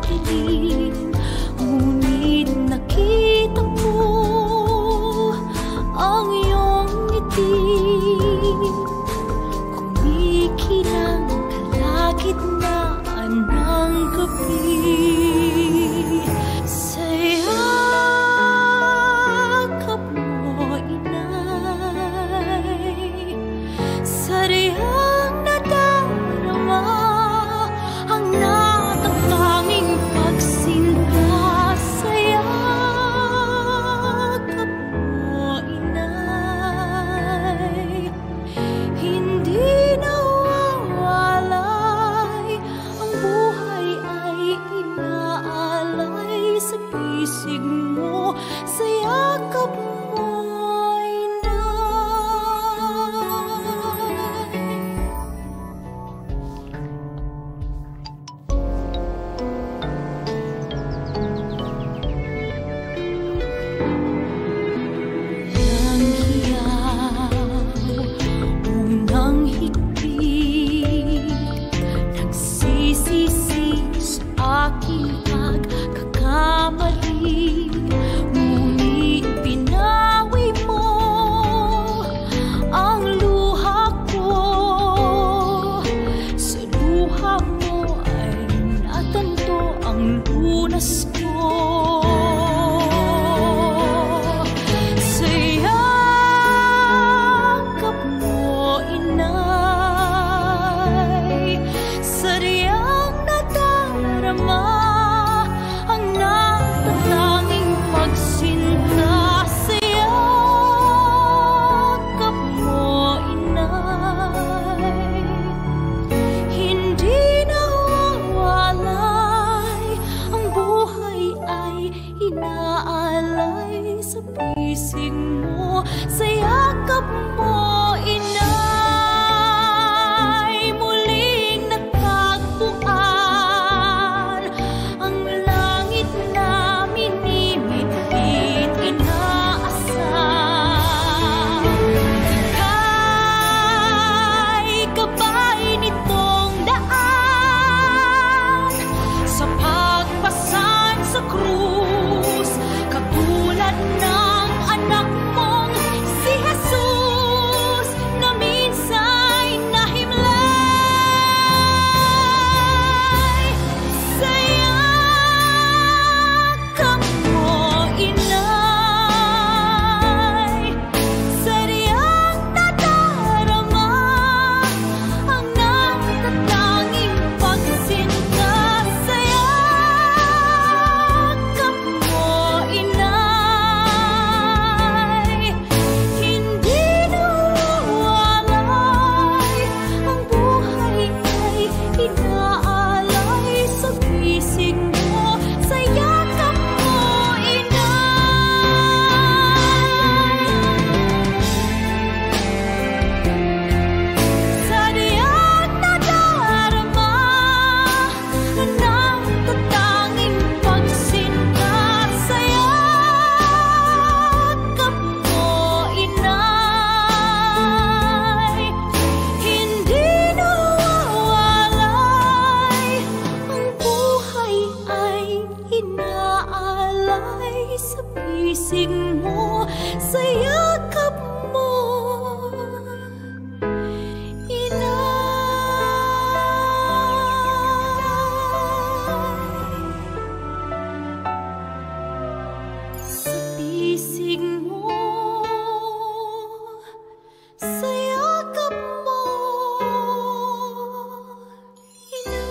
Dilim. Ngunit nakita ko ang iyong ngiti, kumikinang kalagitnaan ng gabi. Sa yakap mo, inay, sadyang nadarama ang natatanging pagsinta. Sa yakap mo, inay, hindi nawawalay ang buhay ay inaalay sa bisig mo, sa yakap mo, inay. Unang hiyaw, unang higpit, nagsisisi sa aking pagkakamali. Ngunit pinawi mo ang luha ko. Sa luha mo ay natanto ang lunas ko. Sa yakap mo, inay, sadyang nadarama ang natatanging pagsinta. Sa yakap mo, inay, hindi nawawalay ang buhay ay inaalay sa bisig mo, sa yakap mo, inay. Muling natagpuan ang langit na minimithit, inaasam. Ika'y gabay nitong daan sa pagpasan sa krus, katulad ng anak mong si Jesus na minsa'y nahimlay. Sa yakap mo, inay, sadyang nadarama ang natatanging pagsinta. Sa yakap mo, inay, hindi nawawalay ang buhay ay inaalay sa bisig mo, sa yakap mo, inay. Sadyang nadarama ang natatanging pagsinta. Sa yakap mo, inay, hindi nawawalay ang buhay ay inaalay sa bisig mo, sa yakap mo, inay. Sa bisig mo, sa yakap mo, inay.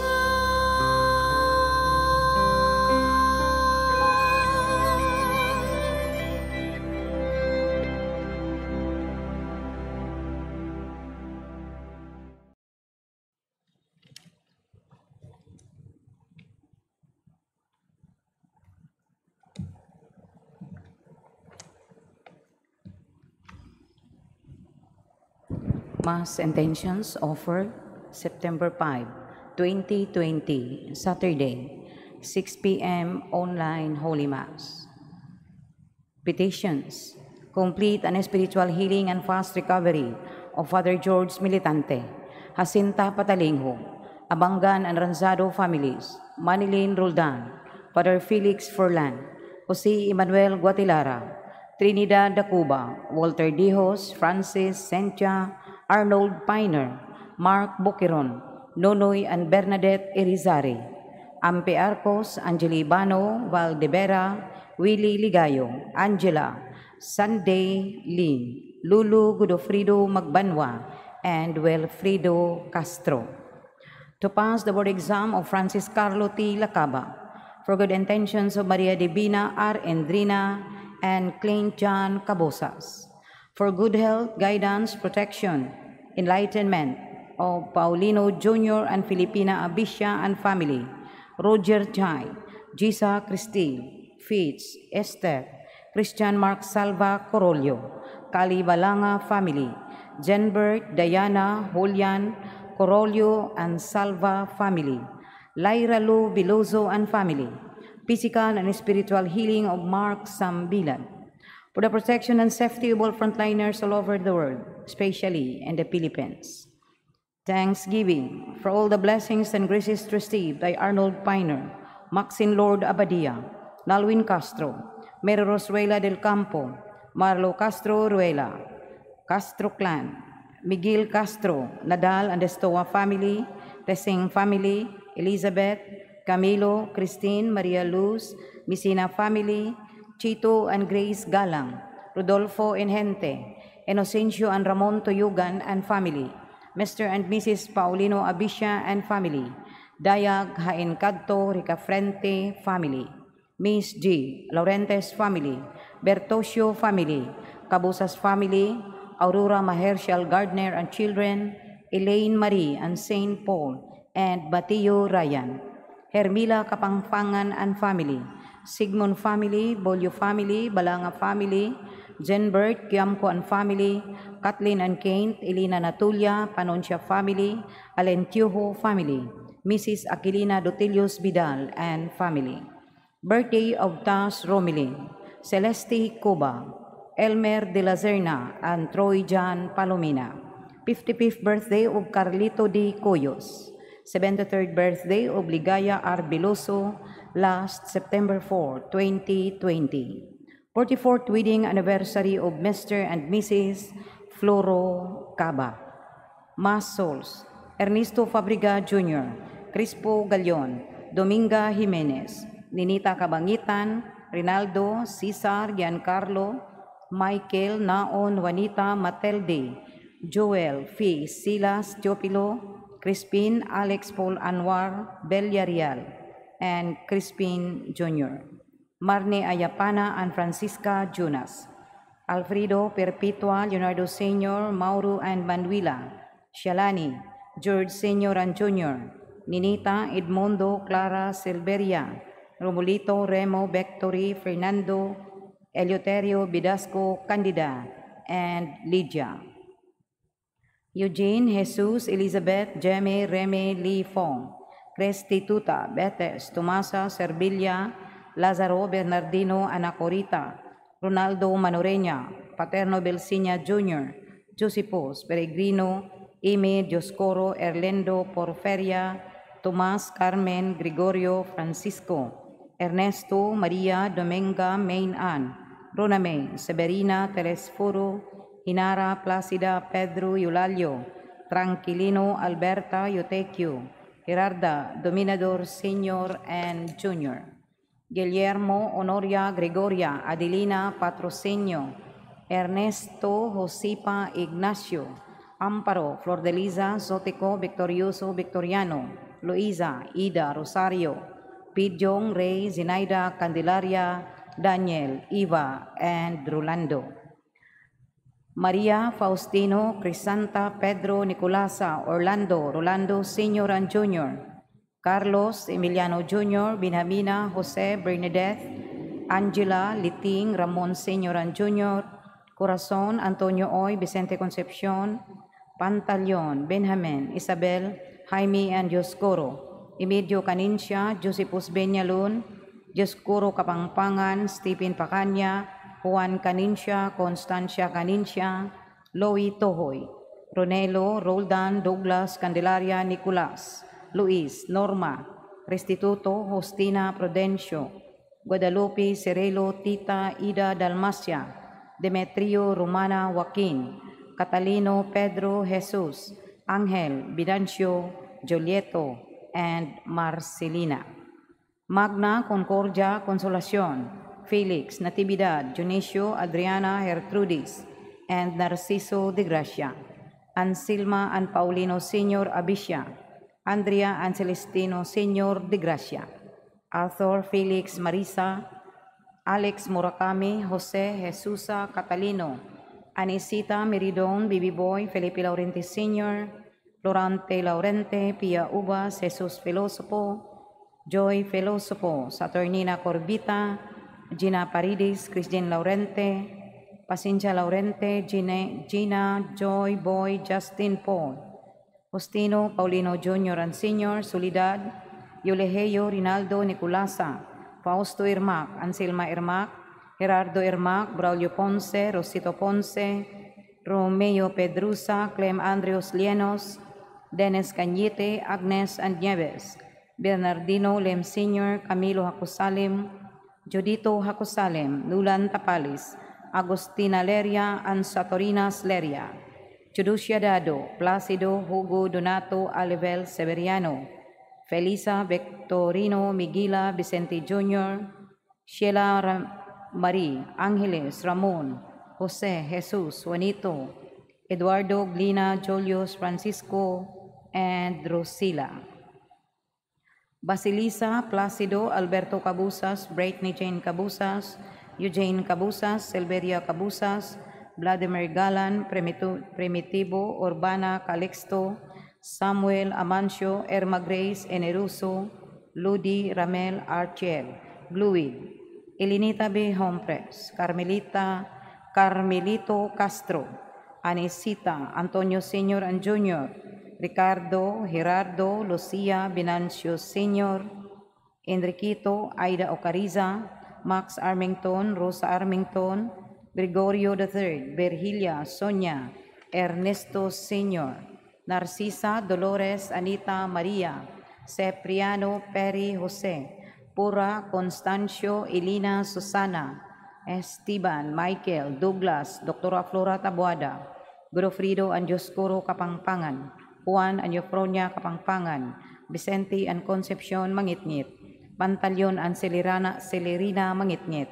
Mass intentions offer September 5, 2020, Saturday, 6 p.m. online Holy Mass. Petitions. Complete and spiritual healing and fast recovery of Father George Militante, Jacinta Patalinghog, Abanggan and Ranzado families, Manilin Roldan, Father Felix Furlan, Jose Emmanuel Guatilara, Trinidad Dacuba, Walter Dijos, Francis Sentia, Arnold Piner, Mark Boquiron, Nonoy and Bernadette Irizarry, Ampe Arcos, Angeli Bano, Valdebera, Willie Ligayo, Angela, Sunday Lin, Lulu Godofredo Magbanwa, and Wilfredo Castro. To pass the board exam of Francis Carlo T. Lacaba, for good intentions of Maria Divina R. Endrina and Clint John Cabosas, for good health, guidance, protection, enlightenment of Paulino Jr. and Filipina Abisha and family, Roger Chai, Gisa Christine, Fitz, Esther, Christian Mark Salva Corolio, Kali Balanga family, Jenbert, Diana, Julian, Corolio and Salva family, Lyra Lu Bilozo and family, physical and spiritual healing of Mark Sambilan, for the protection and safety of all frontliners all over the world, especially in the Philippines. Thanksgiving for all the blessings and graces received by Arnold Piner, Maxine Lord Abadia, Nalwin Castro, Mary Rosuela del Campo, Marlo Castro Ruela, Castro Clan, Miguel Castro, Nadal and Estoa family, Tesing family, Elizabeth, Camilo, Christine, Maria Luz, Messina family, Chito and Grace Galang, Rodolfo Engente, Inocencio and Ramon Toyugan and family, Mr. and Mrs. Paulino Abisha and family, Dayag Hain Cadto Ricafrente family, Miss G. Laurentes family, Bertosio family, Cabusas family, Aurora Mahershal Gardner and children, Elaine Marie and St. Paul, and Batio Ryan, Hermila Kapangpangan and family, Sigmund family, Bolio family, Balanga family, Jenbert Kiamco and family, Kathleen and Kate, Elena Natulia, Panoncia family, Alentiojo family, Mrs. Aquilina Dotilios Vidal and family. Birthday of Tash Romilin, Celeste Cuba, Elmer de la Zerna, and Troy John Palomina. 55th birthday of Carlito D. Coyos. 73rd birthday of Ligaya R. Beloso, last September 4, 2020. 44th wedding anniversary of Mr. and Mrs. Floro Caba. Mass Souls, Ernesto Fabriga Jr., Crispo Galion, Dominga Jimenez, Ninita Cabangitan, Rinaldo, Cesar, Giancarlo, Michael, Naon, Juanita, Matelde, Joel, Fee, Silas, Teopilo, Crispin, Alex Paul Anwar, Villarreal, and Crispin Jr. Marne Ayapana and Francisca Jonas. Alfredo Perpetua, Leonardo Sr., Mauro and Manuela, Shalani, George Sr. and Jr., Ninita, Edmundo, Clara, Silveria, Romulito, Remo, Victory, Fernando, Eleuterio, Bidasco, Candida, and Lydia. Eugene, Jesus, Elizabeth, Jeme, Reme, Lee Fong, Restituta, Betes, Tomasa, Servilla, Lazaro, Bernardino, Anacorita, Ronaldo Manoreña, Paterno Belsinia Jr., Josepos, Peregrino, Ime, Dioscoro, Erlendo, Porferia, Tomas, Carmen, Gregorio, Francisco, Ernesto, Maria, Dominga, Main Ann, Roname, Severina, Telesforo, Hinara, Placida, Pedro, Eulalio, Tranquilino, Alberta, Eutequio, Gerarda, Dominador, Senior, and Junior. Guillermo, Honoria, Gregoria, Adelina, Patrocinio, Ernesto, Josepa, Ignacio, Amparo, Flordeliza, Zotico, Victorioso, Victoriano, Luisa, Ida, Rosario, Pidjong, Ray, Zinaida, Candelaria, Daniel, Eva, and Rolando. Maria, Faustino, Crisanta, Pedro, Nicolasa, Orlando, Rolando Sr. and Jr., Carlos, Emiliano Jr., Benjamina, Jose, Bernadette, Angela, Liting, Ramon Sr. and Jr., Corazon, Antonio Oy, Vicente Concepcion, Pantaleon, Benjamin, Isabel, Jaime, and Dioscoro, Emilio Canincia, Josephus Benyalun, Dioscoro Kapangpangan, Stephen Pacanya, Juan Canincia, Constancia Canincia, Loie Tohoy, Ronelo, Roldan, Douglas, Candelaria, Nicolas, Luis, Norma, Restituto, Justina, Prudencio, Guadalupe, Cirilo, Tita, Ida, Dalmacia, Demetrio, Romana, Joaquin, Catalino, Pedro, Jesus, Angel, Bidancio, Julieto, and Marcelina. Magna Concordia Consolacion, Felix, Natividad, Dionisio, Adriana, Gertrudis, and Narciso de Gracia. Anselma and Paulino Senior Abicia, Andrea and Celestino Senior de Gracia. Arthur Felix Marisa, Alex Murakami, Jose Jesusa Catalino, Anisita Meridon, Bibi Boy, Felipe Laurente Sr., Florante Laurente, Pia Ubas, Jesus Filosopo, Joy Filosopo, Saturnina Corbita, Gina Paredes, Christian Laurente, Pasensya Laurente, Gina, Gina Joy Boy, Justin Paul, Justino Paulino Jr. and Sr., Soledad, Yuleheo Rinaldo Nicolasa, Fausto Irmac, Anselma Irmac, Gerardo Irmac, Braulio Ponce, Rosito Ponce, Romeo Pedrusa, Clem Andreos Lienos, Dennis Cañete, Agnes and Nieves, Bernardino Lem Sr., Camilo Hakusalim, Judito Hakusalim, Nulan Tapalis, Agustina Leria, and Satorinas Leria, Chuducia Dado, Placido Hugo Donato Alivel Severiano, Felisa Victorino Miguela Vicente Jr., Sheila Marie, Angeles Ramon, Jose Jesus Juanito, Eduardo Glina Julius Francisco, and Drusilla. Basilisa Placido Alberto Cabusas, Brittany Jane Cabusas, Eugene Cabusas, Silveria Cabusas, Vladimir Galan, Primitivo Urbana Calixto, Samuel Amancio, Erma Grace Eneruso, Ludi Ramel Archiel, Gluid, Elinita B. Hompres, Carmelita, Carmelito Castro, Anisita, Antonio Sr. and Jr., Ricardo, Gerardo, Lucia, Venancio Sr., Enriquito, Aida Ocariza, Max Armington, Rosa Armington, Gregorio III, Virgilia, Sonia, Ernesto Sr., Narcisa, Dolores, Anita, Maria, Cepriano, Perry, Jose, Pura, Constancio, Elena, Susana, Esteban, Michael, Douglas, Dr. Flora Tabuada, Godofredo and Dioscoro Kapangpangan, Juan and Eufronia Kapangpangan, Vicente and Concepcion Mangitngit, Pantaleon and Celerana, Celerina Mangitngit,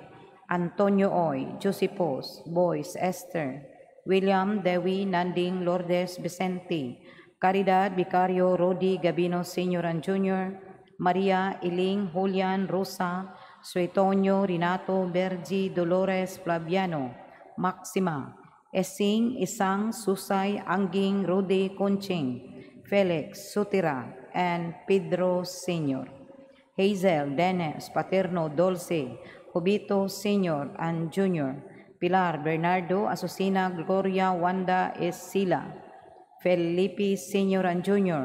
Antonio Oy, Josepos, Boys, Esther, William, Dewi, Nanding, Lourdes, Vicente, Caridad, Vicario, Rodi, Gabino Sr. and Jr., Maria, Iling, Julian, Rosa, Suetonio, Renato, Bergi, Dolores, Flaviano, Maxima, Esing, Isang, Susay, Angging, Rudy, Conching, Felix, Sutira, and Pedro Sr. Hazel, Dennis, Paterno, Dulce, Jubito Sr. and Jr., Pilar, Bernardo, Azucena, Gloria, Wanda, Esila, Felipe Sr. and Jr.,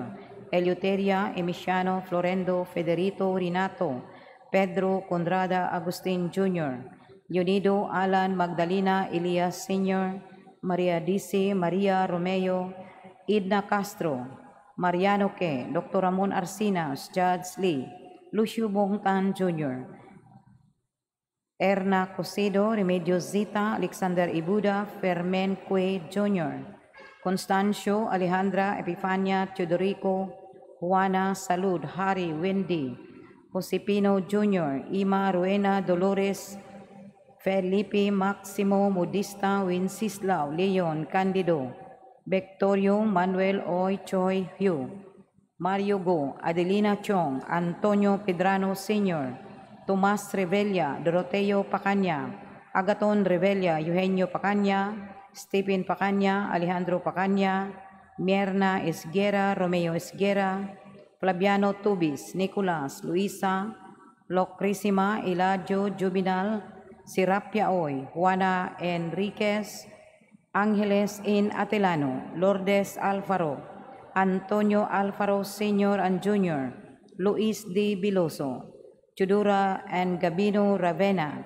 Eleuteria, Emiciano, Florendo, Federico, Renato, Pedro, Conrada, Agustin Jr., Leonido, Alan, Magdalena, Elias Sr., Maria Dice, Maria Romeo, Edna Castro, Mariano Ke, Dr. Ramon Arcinas, Judge Lee, Lucio Bongtan Jr., Erna Cosedo, Remedios Zita, Alexander Ibuda, Fermen Cue Jr., Constancio, Alejandra, Epifania, Teodorico, Juana, Salud, Harry, Wendy, Josepino Jr., Ima, Ruena, Dolores, Felipe, Maximo, Modista, Wenceslao, Leon, Candido, Victorio, Manuel, Oy, Choi, Hugh, Mario Go, Adelina Chong, Antonio Pedrano Sr., Tomas Revella, Doroteo Pacaña, Agaton Revella, Eugenio Pacaña, Stephen Pacaña, Alejandro Pacaña, Mierna Esguera, Romeo Esguera, Flaviano Tubis, Nicolas, Luisa, Locrisima, Eladio, Juvenal, Serapia Oy, Juana Enriquez, Angeles N. Atelano, Lourdes Alfaro, Antonio Alfaro Sr. and Jr., Luis D. Biloso, Chudura and Gabino Ravenna,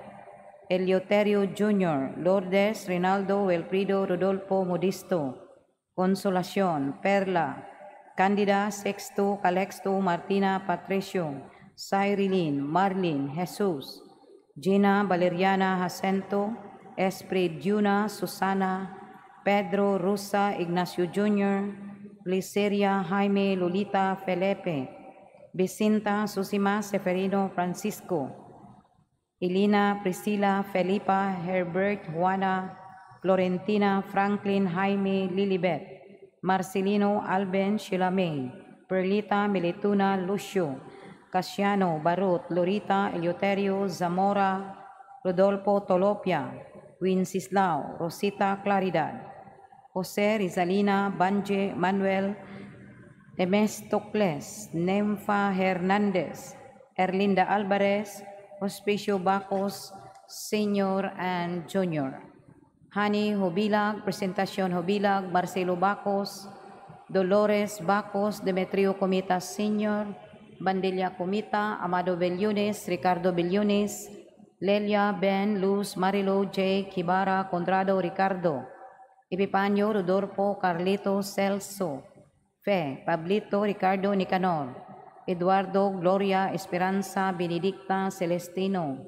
Eleuterio Jr., Lourdes, Rinaldo, Wilfredo, Rodolfo, Modisto, Consolacion, Perla, Candida, Sexto, Calexto, Martina, Patricio, Cyrilene, Marlene, Jesus, Gina, Valeriana, Jacinto, Esprit, Juna, Susana, Pedro, Rosa, Ignacio Jr., Gliceria, Jaime, Lolita, Felipe, Vicinta, Susima, Seferino, Francisco, Elena, Priscilla, Felipa, Herbert, Juana, Florentina, Franklin, Jaime, Lilibet, Marcelino, Alben, Sheila May, Perlita, Milituna, Lucio, Casiano, Barut, Lorita, Eleuterio, Zamora, Rodolfo, Tolopia, Wenceslao, Rosita, Claridad, Jose, Rizalina, Banje, Manuel, Temestocles, Nemfa Hernandez, Erlinda Alvarez, Hospicio Bacos, Senior and Junior. Hani Hubilag, Presentacion Hubilag, Marcelo Bacos, Dolores Bacos, Demetrio Comita Senior, Bandilla Comita, Amado Bellunes, Ricardo Bellunes, Lelia, Ben, Luz, Marilo, J, Kibara, Conrado, Ricardo, Epipanyo, Rodolfo, Carlito, Celso, Fe, Pablito, Ricardo, Nicanor, Eduardo, Gloria, Esperanza, Benedicta, Celestino,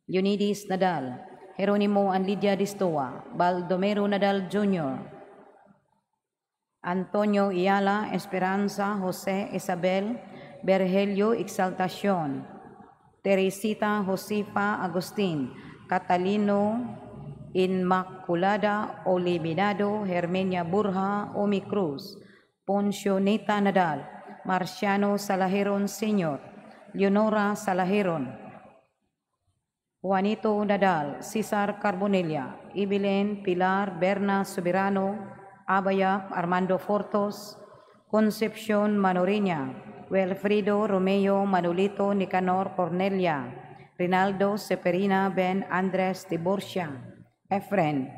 Leonides Nadal, Jeronimo and Lydia Distoa, Baldomero Nadal Jr., Antonio Iala, Esperanza, Jose, Isabel, Bergelio, Exaltacion, Teresita, Josefa, Agustin, Catalino, Inmaculada, Oliminado, Herminia Burja, Omi Cruz, Poncio Nita Nadal, Marciano Salaheron Sr., Leonora Salaheron, Juanito Nadal, Cesar Carbonilla, Evelyn Pilar Berna Soberano, Abaya Armando Fortos, Concepcion Manorina, Wilfredo Romeo Manolito Nicanor Cornelia, Rinaldo Seperina Ben Andres Tiborcia, Efren,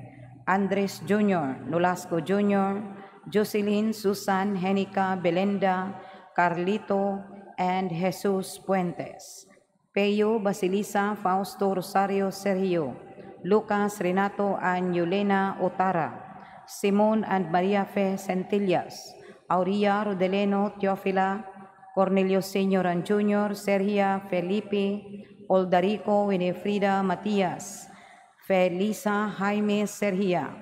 Andres Jr., Nolasco Jr., Jocelyn, Susan, Henica, Belinda, Carlito, and Jesus Puentes. Peyo, Basilisa, Fausto, Rosario, Sergio, Lucas, Renato, and Yulena Otara, Simon and Maria Fe Centillas, Aurea, Rodeleno, Teofila, Cornelio Sr. and Jr., Sergia, Felipe, Oldarico, Winifrida, Matias, Felisa, Jaime, Sergia,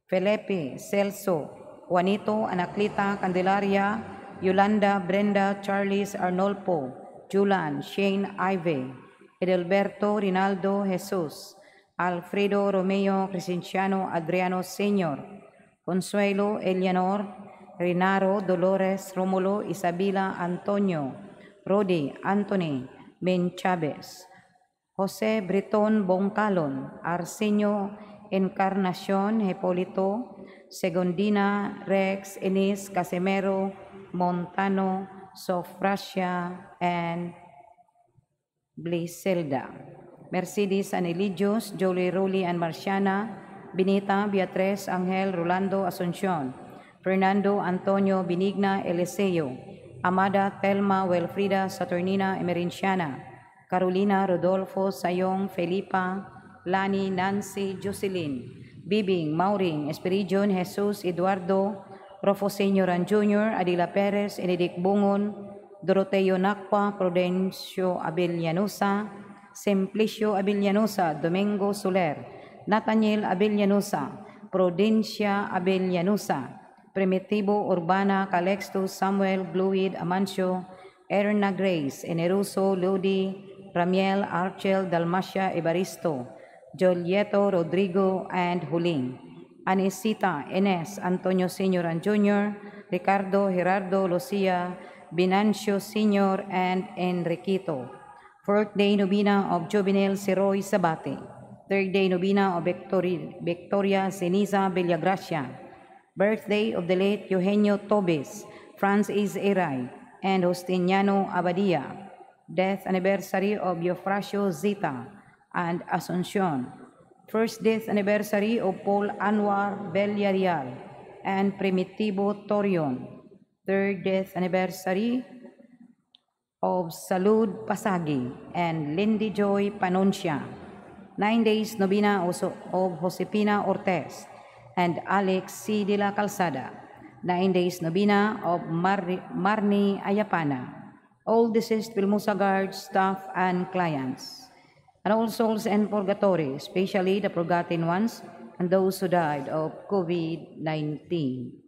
Felipe, Celso, Juanito, Anaclita, Candelaria, Yolanda, Brenda, Charles, Arnolfo, Julan, Shane, Ivy, Edelberto, Rinaldo, Jesus, Alfredo, Romeo, Crescenciano, Adriano Sr., Consuelo, Eleanor, Renaro, Dolores, Romulo, Isabela, Antonio, Rodi, Anthony, Ben Chavez, Jose Breton Bongcalon, Arsenio Encarnacion, Hipolito, Segundina, Rex, Enis, Casimero, Montano, Sofrasia, and Bliselda. Mercedes and Eligios, Jolie Roli and Marciana, Benita, Beatriz, Angel, Rolando, Asuncion, Fernando, Antonio, Benigna, Eliseo, Amada, Telma, Wilfrida, Saturnina, Emerenciana, Carolina, Rodolfo, Sayong, Felipa, Lani, Nancy, Jocelyn, Bibing, Maureen, Esperidion, Jesus, Eduardo, Rofo Sr. and Jr., Adila Perez, Enedic Bungon, Doroteo Nakwa, Prudencio Abellanosa, Simplicio Abellanosa, Domingo Soler, Nathaniel Abellanosa, Prudencia Abellanosa, Primitivo Urbana, Calexto, Samuel, Gluid, Amancio, Erna Grace, Eneruso, Lodi, Ramiel, Archel, Dalmacia, Evaristo, Jolieto, Rodrigo, and Huling. Anisita, Enes, Antonio Sr. and Jr., Ricardo, Gerardo, Lucia, Binancio Sr., and Enriquito. Fourth day novena of Juvenil Siroy Sabate. Third day novena of Victoria Ceniza Villagracia. Birthday of the late Eugenio Tobes, Francis Eray, and Justiniano Abadia. Death anniversary of Eufrasio Zita and Asuncion. First death anniversary of Paul Anwar Villarreal and Primitivo Torion. Third death anniversary of Salud Pasagi and Lindy Joy Panoncia. 9 days novena also of Josepina Ortez and Alex C. de la Calzada. 9 days novena of Marni Ayapana, all deceased Filmosa guards, staff, and clients, and all souls in purgatory, especially the forgotten ones and those who died of COVID-19.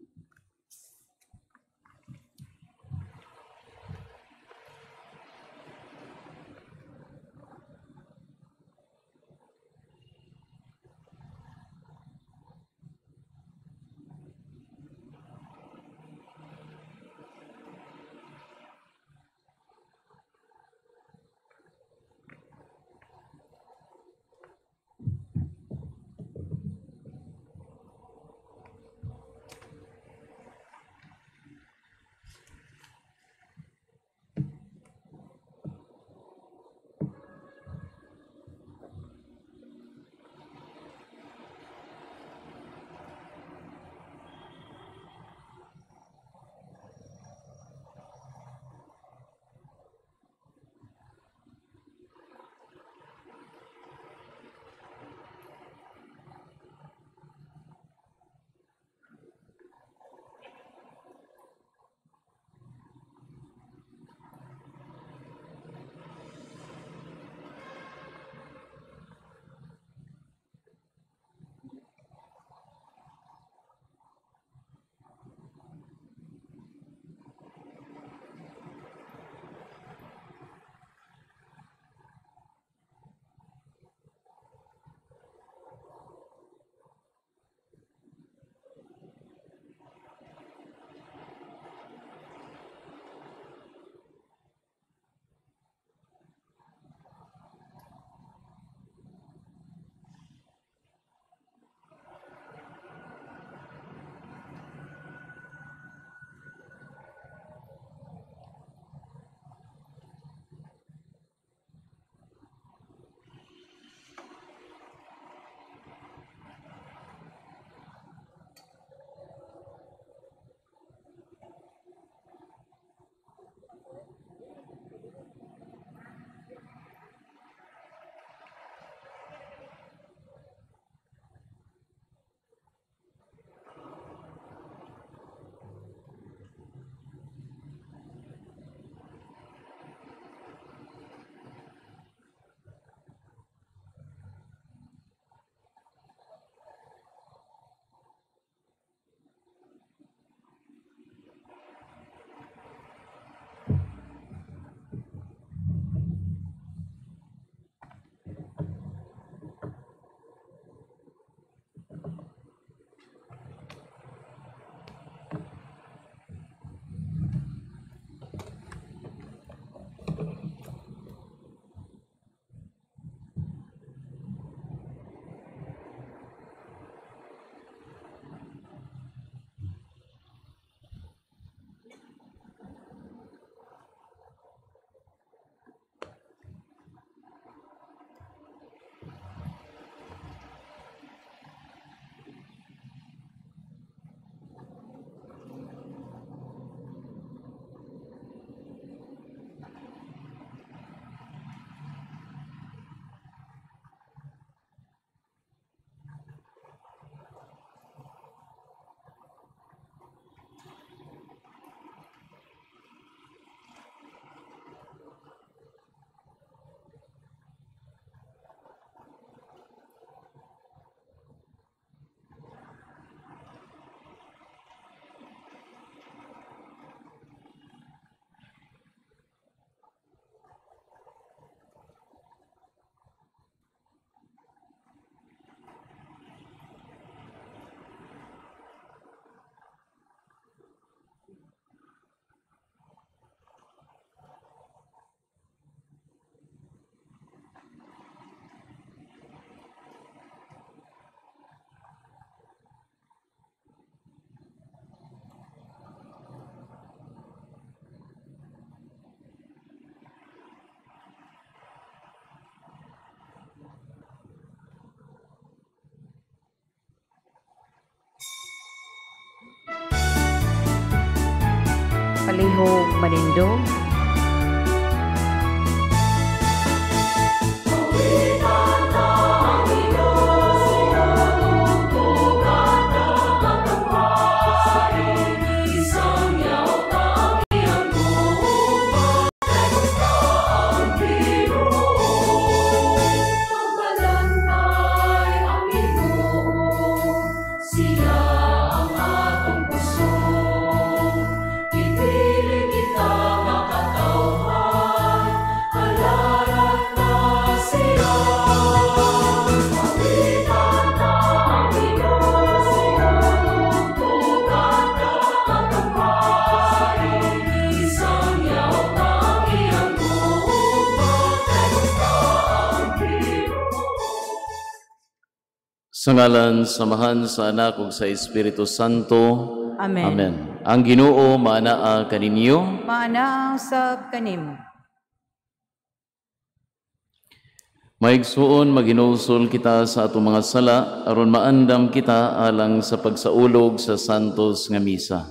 Palihog manindog. Sa ngalan sa Amahan, sa Anak ug sa Espiritu Santo. Amen. Amen. Ang Ginoo maanaa kaninyo. Maanaa sab kanimo. Maigsuon, maginulsol kita sa atong mga sala aron maandam kita alang sa pagsaulog sa santos nga misa.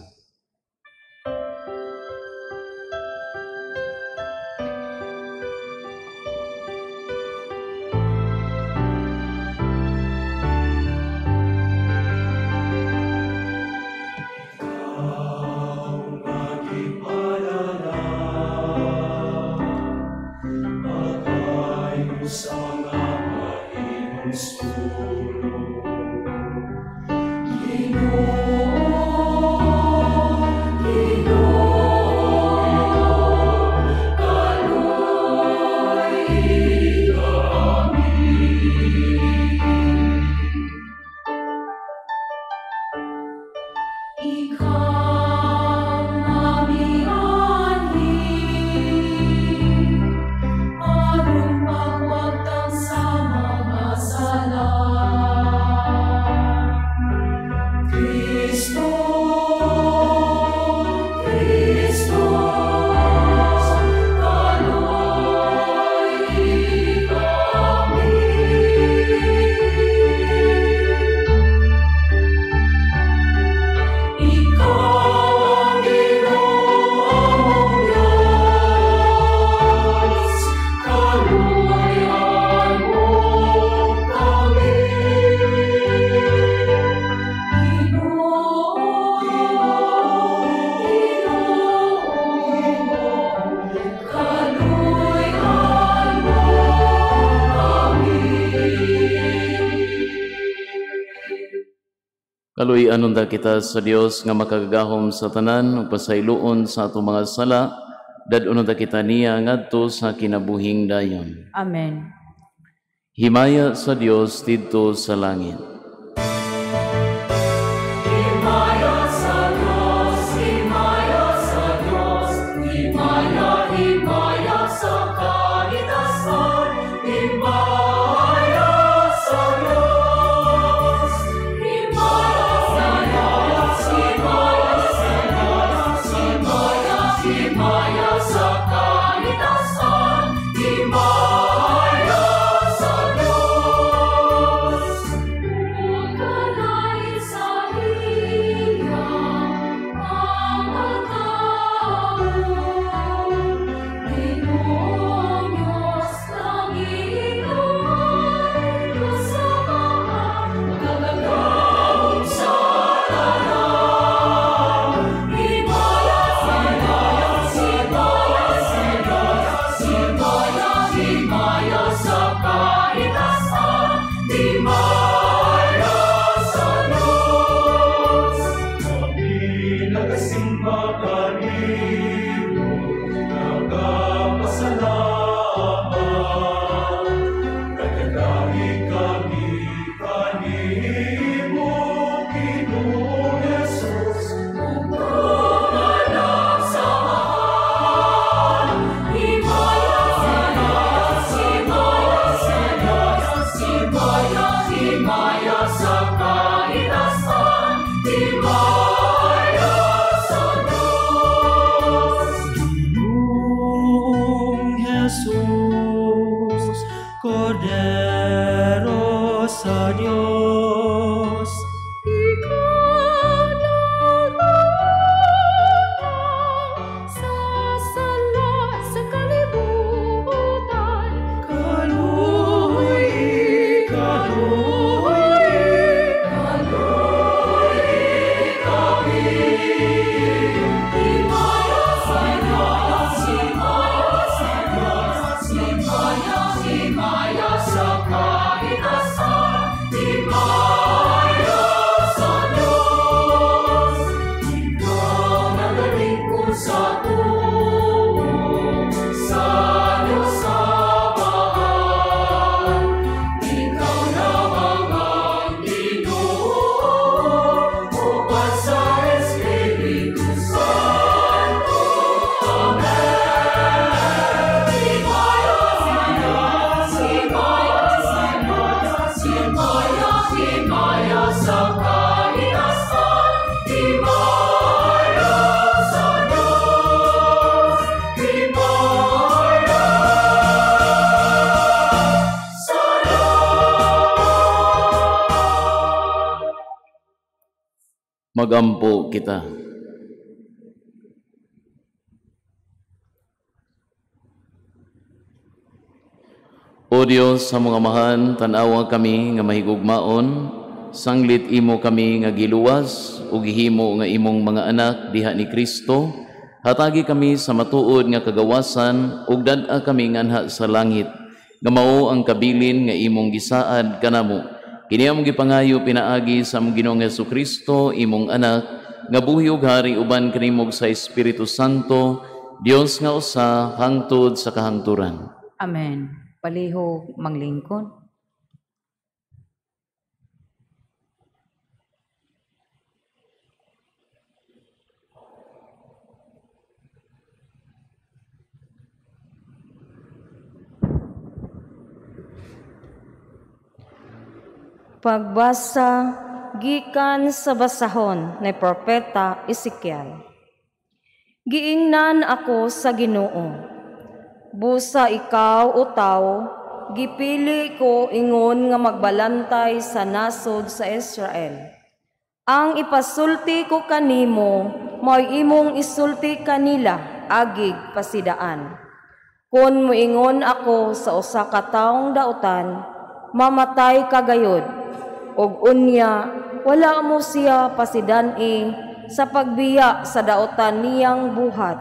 Kaluy-anon ta kita sa Dios nga makagagahom sa tanan ug pasayloon sa atong mga sala, dad-unon ta kita niya ngadto sa kinabuhing dayon. Amen. Himaya sa Dios didto sa langit. Himaya sa Dios, himaya sa Dios, himaya, himaya sa kalitasan, himaya sa Dios. Himaya sa Dios, himaya sa Dios, himaya, himaya sa kalitasan, himaya sa Dios. Ukalay sa iya ang tao, Ginoong Diyos, langit ay kasamaan, magagahom sa tanan. Himaya sa Diyos, himaya sa Diyos, himaya, himaya sa kalitasan, himaya sa Diyos. Kami nagasimba kanimo, nagapasalamat. Nagadahi kami kanimo, Ginoong Jesus. Anak sa Amahan, himaya sa Diyos, himaya sa Diyos, himaya, himaya sa kalitasan, himaya sa Diyos. Ginoong Jesus, Kordero sa Diyos. Ikaw nagutang sa sala sa kalibutan. Kaluoy, kaluoy, Kaluoy kami. Himaya sa Diyos, himaya sa Diyos, himaya, himaya sa kalitasan, himaya. Magampo kita. O Dios, sa mga amahan, tan-awa kami nga mahigugmaon, sanglit imo kami nga giluwas ug gihimo nga imong mga anak diha ni Kristo. Hatagi kami sa matuod nga kagawasan ug dad-a kami nganha sa langit, nga mao ang kabilin nga imong gisaad kanamo. Kini among gipangayo pinaagi sa among Ginoong Hesukristo, imong anak, nga buhi ug hari uban kanimo sa Espiritu Santo, Dios nga usa hangtod sa kahangturan. Amen. Palihog manglingkod. Pagbasa gikan sa basahon ni Propeta Ezekiel. Giingnan ako sa Ginoo. Busa ikaw o tawo, gipili ko ingon nga magbalantay sa nasod sa Israel. Ang ipasulti ko kanimo, mao'y imong isulti kanila, agig pasidaan. Kon moingon ako sa usa ka taong dautan, mamatay ka gayod. Og unya, wala mo siya pasidan-i sa pagbiya sa dautan niyang buhat.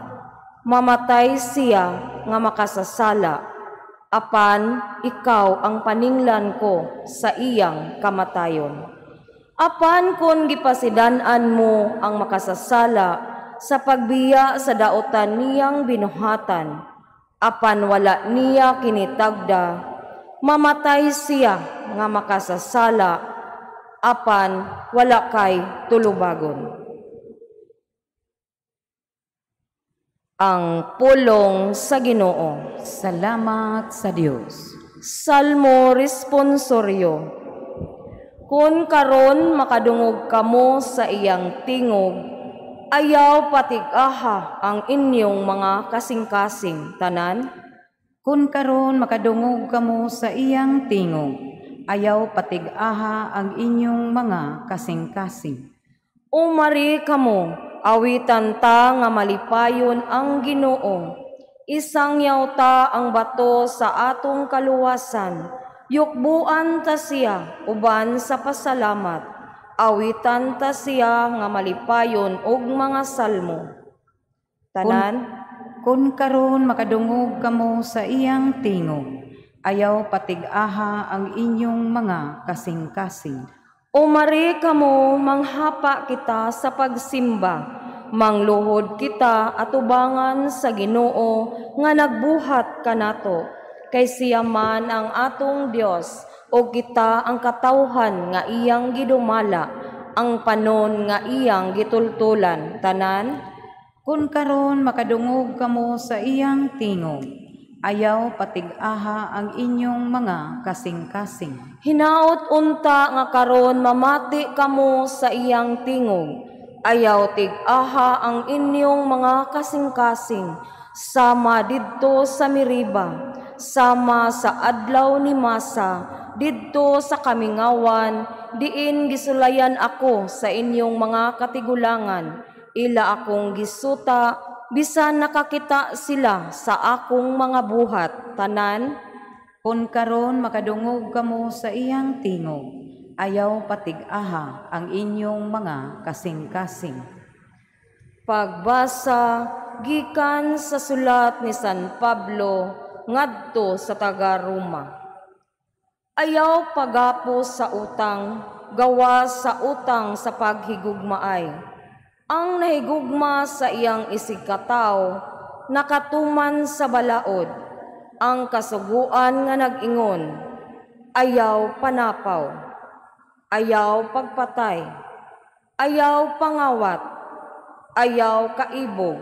Mamatay siya nga makasasala, apan ikaw ang paninglan ko sa iyang kamatayon. Apan kon gipasidan-an mo ang makasasala sa pagbiya sa daotan niyang binuhatan, apan wala niya kinitagda, mamatay siya nga makasasala, apan wala kay tulubagon. Ang pulong sa Ginoo. Salamat sa Dios. Salmo responsoryo. Kun karon makadungog kamo sa iyang tingog, ayaw patig-aha ang inyong mga kasing-kasing tanan. Kun karon makadungog kamo sa iyang tingog, ayaw patig-aha ang inyong mga kasing-kasing. Umari kamo, awitan ta nga malipayon ang Ginoo. Isangyaw ta ang bato sa atong kaluwasan. Yukbuan ta siya uban sa pasalamat. Awitan ta siya nga malipayon og mga salmo. Tanan, Kun karon makadungog kamo sa iyang tingog, ayaw patig-aha ang inyong mga kasing-kasing. Umari kamo, manghapa kita sa pagsimba, mangluhod kita atubangan sa Ginoo nga nagbuhat kanato, kay siya man ang atong Dios o kita ang katawhan nga iyang gidumala, ang panon nga iyang gitultulan. Tanan, kun karon makadungog kamo sa iyang tingog, ayaw patig-aha ang inyong mga kasing-kasing. Hinaot unta nga karon mamati kamo sa iyang tingog, ayaw tig-aha ang inyong mga kasing-kasing, sama didto sa Meriba, sama sa adlaw ni Masa, didto sa kamingawan, diin gisulayan ako sa inyong mga katigulangan, ila akong gisuta, bisan nakakita sila sa akong mga buhat. Tanan, kun karon makadungog kamo sa iyang tingog, ayaw patig-aha ang inyong mga kasing-kasing. Pagbasa gikan sa sulat ni San Pablo ngadto sa taga-Roma. Ayaw pagapo sa utang, gawa sa utang sa paghigugmaay. Ang nahigugma sa iyang isigkataw, nakatuman sa balaod. Ang kasuguan nga nag-ingon, ayaw panapaw, ayaw pagpatay, ayaw pangawat, ayaw kaibog.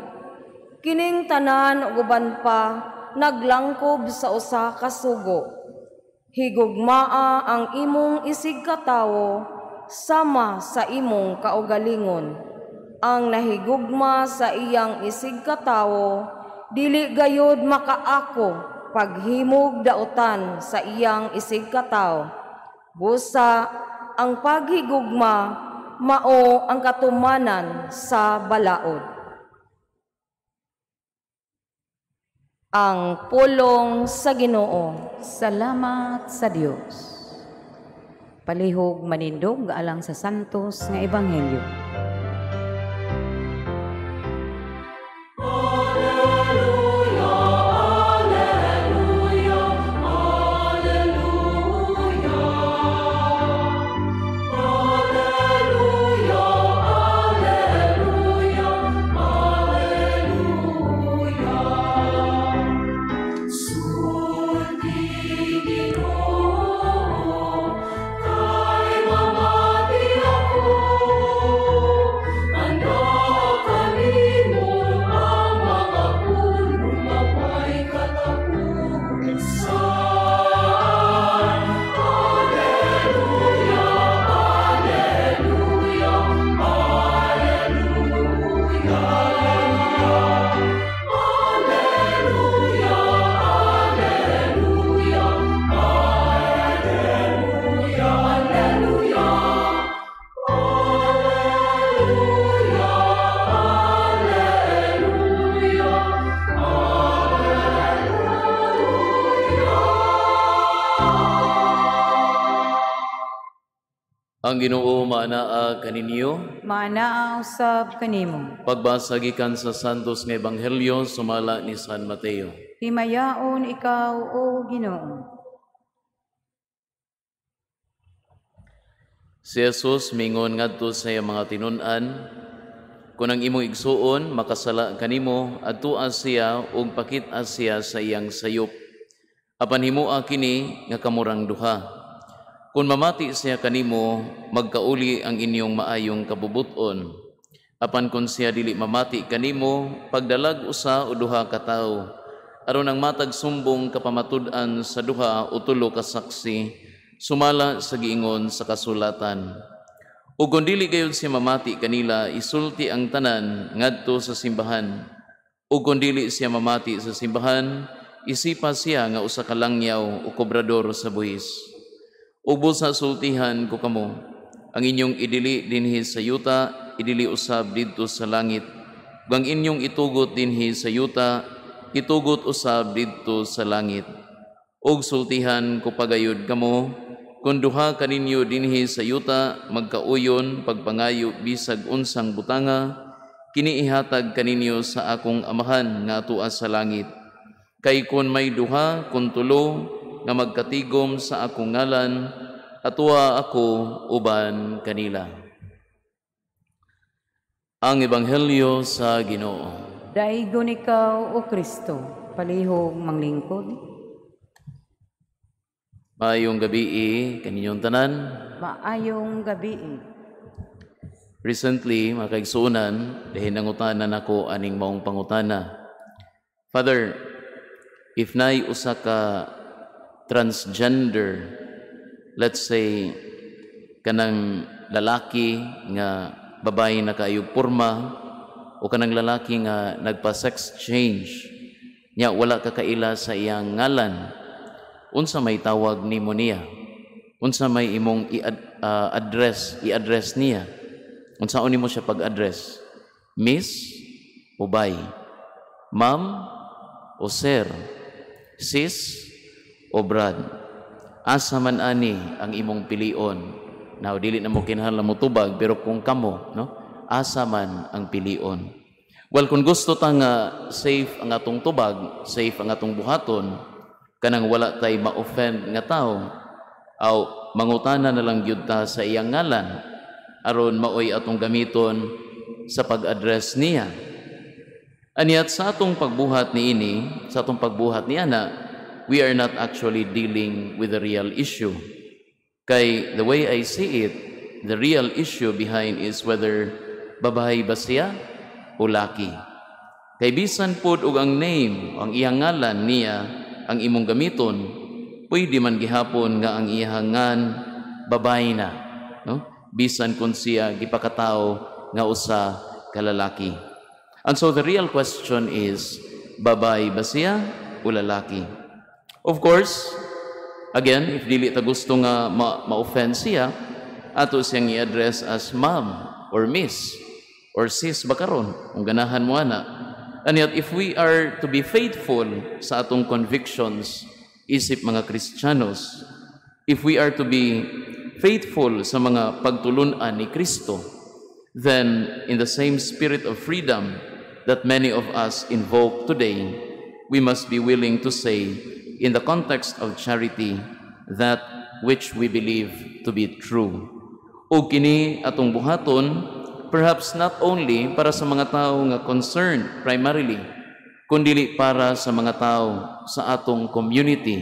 Kining tanan ug uban pa naglangkob sa usa ka sugo. Higugmaa ang imong isigkatawo sama sa imong kaugalingon. Ang nahigugma sa iyang isigkatawo dili gayod makaako paghimog dautan sa iyang isigkatawo. Busa ang paghigugma mao ang katumanan sa balaod. Ang pulong sa Ginoo. Salamat sa Dios. Palihog manindog alang sa santos nga ebanghelyo. Ang Ginoo maanaa kaninyo, maanaa usab kanimo. Pagbasa gikan sa Santos nga Ebanghelyo sumala ni San Mateo. Himayaon ikaw, o Ginoo. Si Jesus mingon ngadto sa iyang mga tinun-an, kun ang imong igsuon makasala kanimo, adtua siya ug pakit-a siya sa iyang sayop. Apan himoa kini nga kamurang duha. Kung mamati siya kanimo, magkauli ang inyong maayong kabubuton. Apan kung siya dili mamati kanimo, pagdalag usa o duha ka tawo, aron ang matag sumbong kapamatud-an sa duha o tulo ka saksi, sumala sa giingon sa kasulatan. O kung dili gayud siya mamati kanila, isulti ang tanan ngadto sa simbahan. O kung dili siya mamati sa simbahan, isipa siya nga usa ka langyaw o kobrador sa buhis. Ubos sa sultihan ko kamo, ang inyong idili dinhi sa yuta, idili usab didto sa langit. Ug ang inyong itugot dinhi sa yuta, itugot usab didto sa langit. Ug sultihan ko pagayod kamo, kung duha kaninyo dinhi sa yuta, magkauyon pagpangayo bisag unsang butanga, kini ihatag kaninyo sa akong amahan nga atua sa langit. Kay kun may duha, kun tulo, nga magkatigom sa akong ngalan, atua ako uban kanila. Ang Ebanghelyo sa Ginoo. Daigon ikaw, o Kristo, palihog manglingkod. Maayong gabii kaninyong tanan. Maayong gabii. Recently, mga kaigsuonan, dahil nangutana nako aning maong pangutana. Father, if naay usa ka transgender, let's say kanang lalaki nga babae na kaayog porma o kanang lalaki nga nagpa-sex change nya wala ka kaila sa iyang ngalan, unsa may tawag nimo niya? Unsa may imong i-address niya? Unsaon nimo siya pag-address? Miss o bay? Ma'am o sir? Sis o brad? Asa man ani ang imong pilion? Now, dili na mo kinahanglan mo tubag, pero kung kamo, no, asa man ang pilion? Well, kung gusto ta nga safe ang atong tubag, safe ang atong buhaton, kanang wala tay ma-offend nga tao, aw mangutana na lang gyud ta sa iyang ngalan aron maoy atong gamiton sa pag-address niya. Aniat sa atong pagbuhat niini, sa atong pagbuhat ni ana, we are not actually dealing with the real issue. Kay the way I see it, the real issue behind is whether babae ba siya o laki. Kay bisan pod og ang name, ang iyang ngalan niya ang imong gamiton, pwede man gihapon nga ang iyang ngan babae na, no? Bisan kun siya gipakatao nga usa ka lalaki. And so the real question is, babae ba siya o lalaki? Of course, again, if dili ta gusto nga ma-offend siya, Ato siyang i-address as ma'am or miss or sis ba karon kung ganahan mo ana. And yet, if we are to be faithful sa atong convictions isip mga Kristiyanos, if we are to be faithful sa mga pagtulunan ni Kristo, then in the same spirit of freedom that many of us invoke today, we must be willing to say, in the context of charity, that which we believe to be true. O kini atong buhaton, perhaps not only para sa mga tao nga concerned primarily, kundili para sa mga tao sa atong community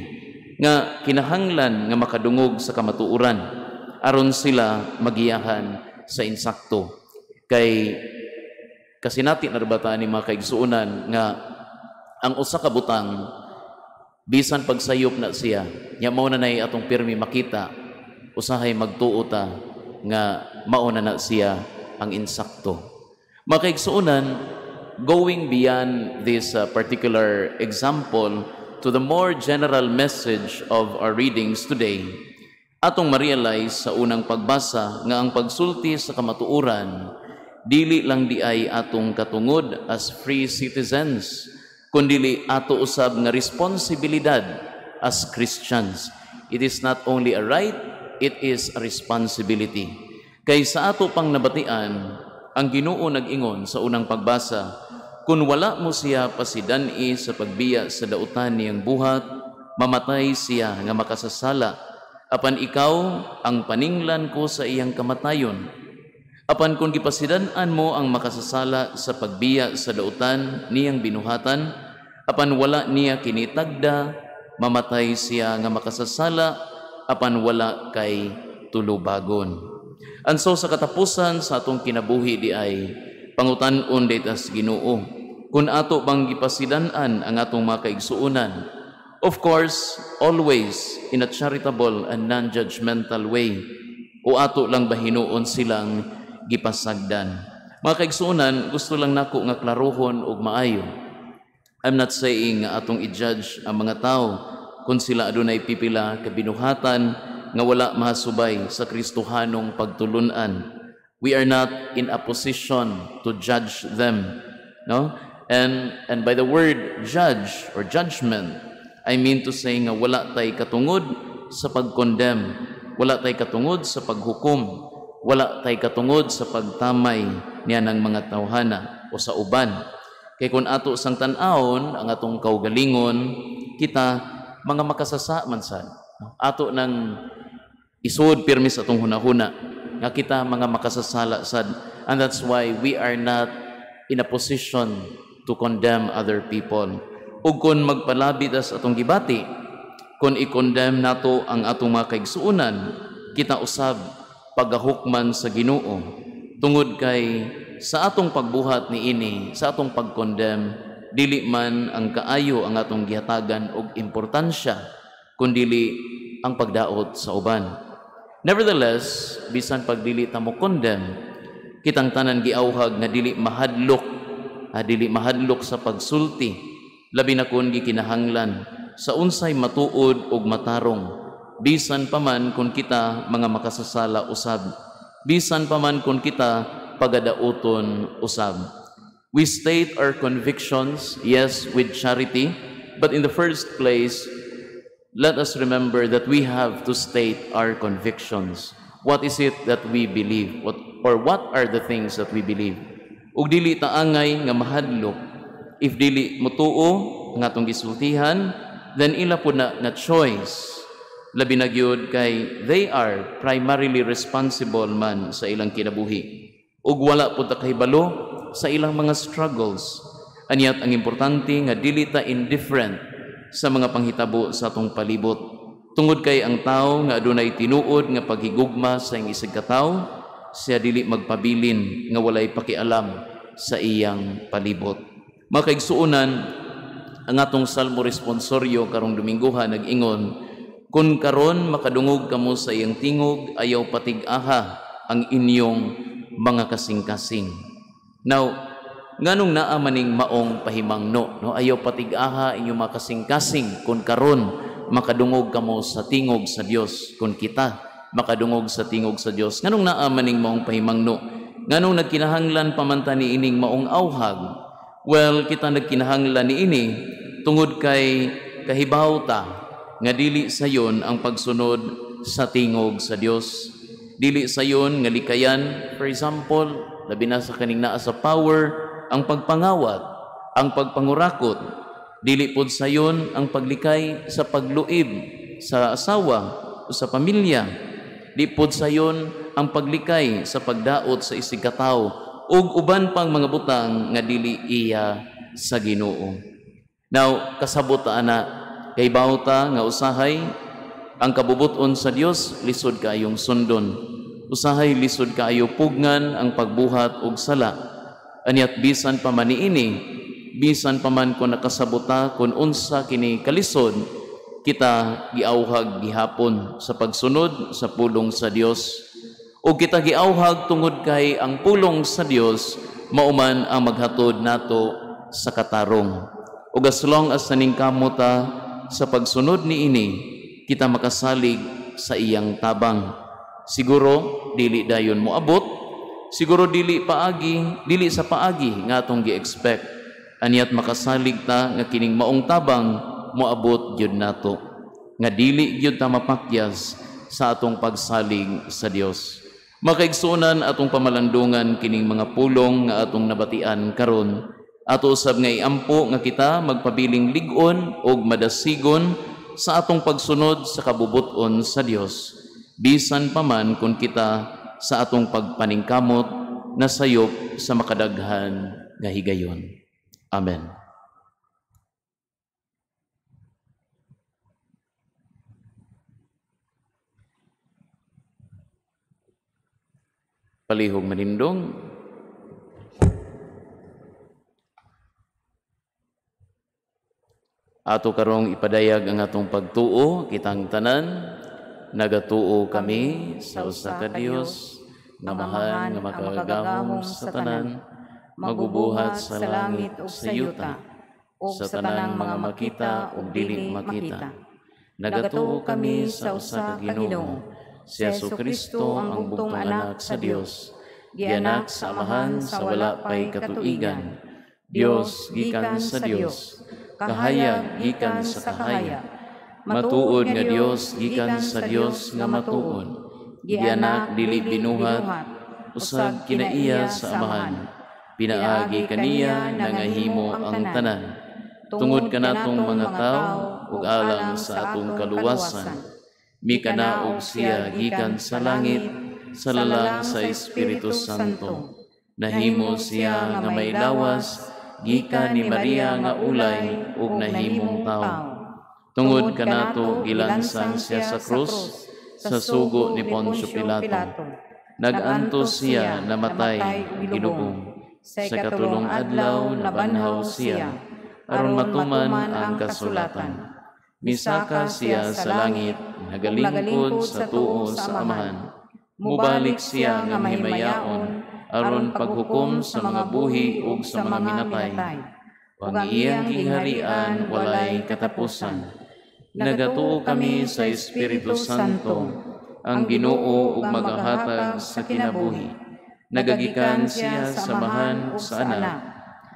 nga kinahanglan nga makadungog sa kamatuoran aron sila magiyahan sa insakto. Kay kasinati na ba ni, mga kaigsuonan, nga ang usa ka butang, bisan pagsayop na siya nya mao na nay atong pirmi makita, usahay magtuo ta nga mao na na siya ang insakto. Mga kaigsuonan, going beyond this particular example to the more general message of our readings today, atong ma-realize sa unang pagbasa nga ang pagsulti sa kamatuoran dili lang diay atong katungod as free citizens, kundili ato usab nga responsibilidad as Christians. It is not only a right, it is a responsibility. Kay sa ato pang nabatian, ang Ginoo nag-ingon sa unang pagbasa, kung wala mo siya pasidani sa pagbiya sa dautan niyang buhat, mamatay siya nga makasasala. Apan ikaw ang paninglan ko sa iyang kamatayon. Apan kung gipasidan-an mo ang makasasala sa pagbiya sa dautan niyang binuhatan, apan wala niya kinitagda, mamatay siya nga makasasala, apan wala kay tulubagon. And so sa katapusan sa atong kinabuhi diay, pangutan-on tas Ginoo kung ato bang gipasidan-an ang atong mga kaigsuonan, of course, always in a charitable and non-judgmental way, o ato lang ba hinuon silang gipasagdan. Mga kaigsuonan, gusto lang nako nga klarohon og maayo. I'm not saying nga atong i-judge ang mga tao kung sila adunay pipila ka binuhatan nga wala mahasubay sa Kristohanong pagtulunan. We are not in a position to judge them, no? And by the word judge or judgment, I mean to say nga wala tay katungod sa pag-condemn, wala tay katungod sa paghukom, wala tay katungod sa pagtamay niya ng mga tawhana o sa uban. Kay kung ato sang tan-awon ang atong kaugalingon, kita mga makasasa man sad. Ato nang isuod pirmi sa atong hunahuna nga kita mga makasasala sad, and that's why we are not in a position to condemn other people. Ug kung magpalabi ta sa atong gibati, kung i-condemn nato ang atong mga kaigsuonan, kita usab pagahukman sa Ginoo, tungod kay sa atong pagbuhat niini, sa atong pag-condemn, dili man ang kaayo ang atong gihatagan og importansya, kundili ang pagdaot sa uban. Nevertheless, bisan pagdili ta mo condemn, kitang tanan giawhag nga dili mahadlok, dili mahadlok sa pagsulti, labi na kun gikinahanglan sa unsay matuod ug matarong, bisan pa man kung kita mga makasasala usab, bisan pa man kung kita pagadauton usab. We state our convictions, yes, with charity, but in the first place, let us remember that we have to state our convictions. What is it that we believe? What are the things that we believe? Ug dili ta angay nga mahadlok. If dili motuo nga atong gisultihan, then ila po na nga choice. Labi na gyud kay they are primarily responsible man sa ilang kinabuhi. Ug wala po ta kahibalo sa ilang mga struggles. Anyat ang importante nga dili ta indifferent sa mga panghitabo sa atong palibot. Tungod kay ang tao nga adunay tinuod nga paghigugma sa iyang isig katawo, siya dili magpabilin nga walay pakialam sa iyang palibot. Mga kaigsuonan, ang atong Salmo responsoryo karong Dominguha nag-ingon, "Kung karon makadungog kamo sa iyang tingog, ayaw patig-aha ang inyong mga kasing-kasing." Now, nganong naa maning maong pahimangno, no? Ayaw patig-aha inyong mga kasing-kasing kung karon makadungog kamo sa tingog sa Dios, kung kita makadungog sa tingog sa Dios. Nganong naa maning maong pahimangno? Nganong nagkinahanglan pa man ta niining maong auhag? Well, kita nagkinahanglan niini tungod kay kahibaw ta nga dili sayon ang pagsunod sa tingog sa Dios. Dili sayon nga likayan, for example, labi na sa kaning naa sa power, ang pagpangawat, ang pagpangurakot. Dili pod sayon ang paglikay sa pagluib sa asawa o sa pamilya. Di pod sayon ang paglikay sa pagdaot sa isigkatawo ug uban pang mga butang nga dili iya sa Ginoo. Now, kasabot ta ana, kay bawta nga usahay ang kabubut-on sa Dios lisod kaayong sundon. Usahay lisod kaayo pugnan ang pagbuhat og sala. Aniat bisan pa man niini, bisan pa man kon nakasabota kon unsa kini kalisod, kita giauhag gihapon sa pagsunod sa pulong sa Dios. O kita giauhag tungod kay ang pulong sa Dios mauman ang maghatod nato sa katarong. Ug as long as naningkamot ta sa pagsunod niini, kita makasalig sa iyang tabang. Siguro dili dayon moabot, siguro dili paagi, dili sa paagi nga atong gi-expect. Aniat makasalig ta nga kining maong tabang moabot gyud nato, nga dili gyud ta mapakyas sa atong pagsalig sa Dios. Makaigsuonan atong pamalandungan kining mga pulong nga atong nabatian karon. Ato usab nga iampo nga kita magpabiling lig-on og madasigon sa atong pagsunod sa kabubut-on sa Dios, bisan pa man kun kita sa atong pagpaningkamot nasayop sa makadaghan nga higayon. Amen. Palihog manindong. Ato karong ipadayag ang atong pagtuo, kitang tanan, nagatuo kami sa usa ka Dios, nga Amahan nga makagagahom sa tanan, magubuhat sa langit ug sa yuta, sa tanang mga makita ug dili makita. Nagatuo kami sa usa ka Ginoo, si Jesucristo ang bugtong anak sa Dios, gianak sa Amahan sa wala pay katuigan, Dios gikan sa Dios, kahayag gikan sa kahayag, matuod nga Dios gikan sa Dios nga matuod, gianak dili binuhat, usag kinaiya sa Amahan, pinaagi kaniya nangahimo ang tanan, tungod kanatong mga tawo ug alang sa atong kaluwasan. Mikanaog siya gikan sa langit, sa lalang sa Espiritu Santo. Nahimo siya nga may lawas, gikan ni Maria nga ulay ug nahimong tawo. Tungod kanato gilansang siya sa krus, sa sugo ni Poncio Pilato. Nag-antos siya, namatay, gilubong. Sa ikatulong adlaw nabanhaw siya, aron matuman ang kasulatan. Misaka siya sa langit, nagalingkod sa tuo sa Amahan. Mubalik siya nga mahimayaon, aron paghukom sa mga buhi ug sa mga minatay. Ang iyang gingharian walay katapusan. Nagatuo kami sa Espiritu Santo, ang Ginoo ug magahatag sa kinabuhi. Nagagikan siya sa Amahan ug sa Anak,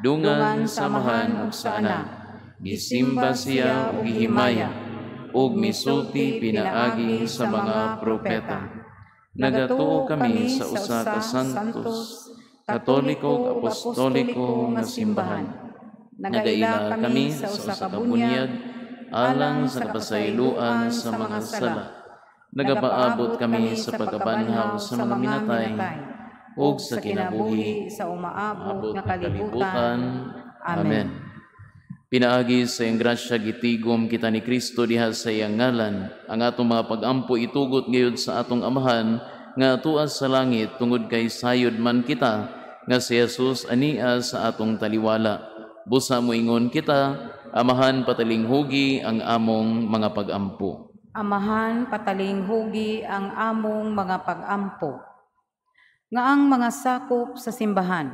dungan sa Amahan ug sa Anak. Gisimba siya ug gihimaya, ug misulti pinaagi sa mga propeta. Nagatuo kami sa usa ka santos, katoliko ug apostoliko nga simbahan. Nagaila kami sa usa ka bunyag alang sa kapasayloan sa mga sala. Nagapaabot kami sa pagkabanhaw sa mga minatay ug sa kinabuhi sa umaabot nga kalibutan. Amen. Pinaagi sa iyang grasya gitigom kita ni Kristo diha sa iyang ngalan. Ang atong mga pagampo itugot gayud sa atong Amahan nga atoa sa langit, tungod kay sayod man kita nga si Jesus ania sa atong taliwala. Busa moingon kita, Amahan, patalinghugi ang among mga pagampo. Amahan, patalinghugi ang among mga pagampo. Nga ang mga sakop sa simbahan,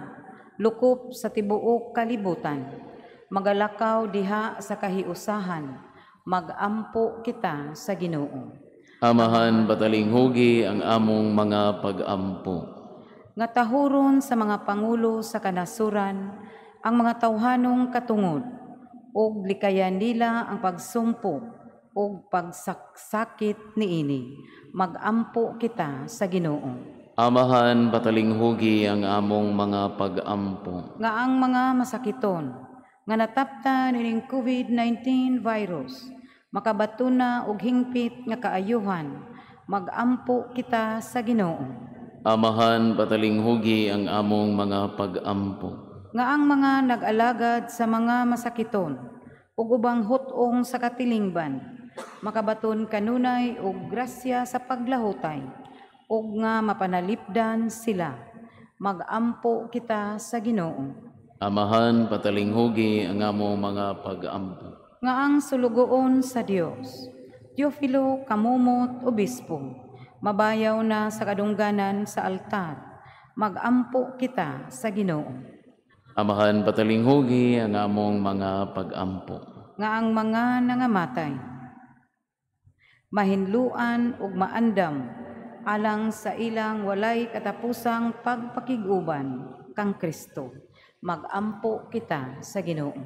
lukop sa tibuok kalibutan, magalakaw diha sa kahiusahan, magampo kita sa Ginoo. Amahan, patalinghugi ang among mga pag-ampo. Nga tahuron sa mga pangulo sa kanasuran ang mga tawhanong katungod, ug likayan nila ang pagsumpo ug pagsaksakit niini. Magampo kita sa Ginoo. Amahan, patalinghugi ang among mga pag-ampo. Nga ang mga masakiton nga nataptan ining COVID-19 virus makabaton na og hingpit nga kaayuhan, magampo kita sa Ginoo. Amahan, patalinghugi ang among mga pag-ampo. Nga ang mga nag-alagad sa mga masakiton ug ubang hut-ong sa katilingban makabaton kanunay og grasya sa paglahutay ug nga mapanalipdan sila, magampo kita sa Ginoo. Amahan, patalinghugi ang among mga pag-ampo. Nga ang sulugoon sa Dios, Teofilo Camomot Obispo, mabayaw na sa kadungganan sa altar, magampo kita sa Ginoo. Amahan, patalinghugi ang among mga pag-ampo. Nga ang mga nangamatay mahinluan ug maandam alang sa ilang walay katapusang pagpakig-uban kang Kristo, magampo kita sa Ginoo.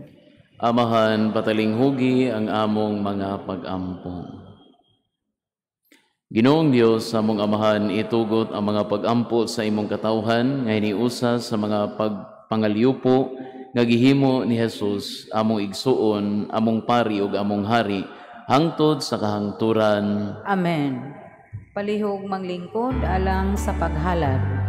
Amahan, patalinghugi ang among mga pag-ampo. Ginoong Dios, sa among amahan, itugot ang mga pag-ampo sa imong katawhan nga hiniusa sa mga pagpangalyupo nga gihimo ni Jesus, among igsuon, among pari ug among hari, hangtod sa kahangturan. Amen. Palihog manglingkod alang sa paghalad.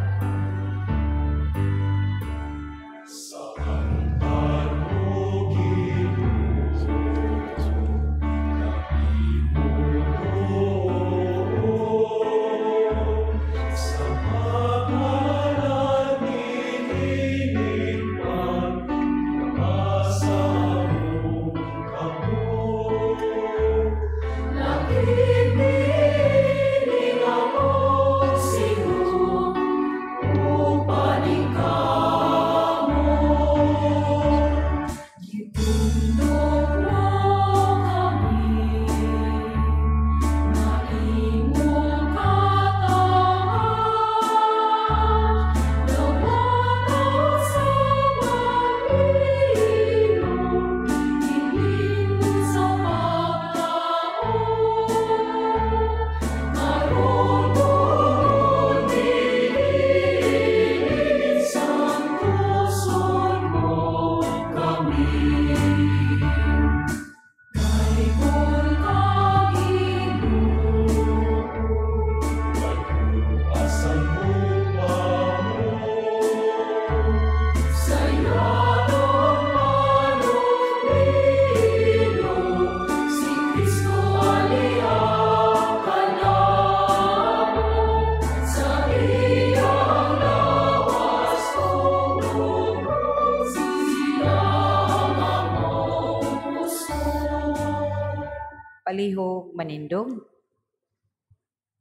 Palihog manindog.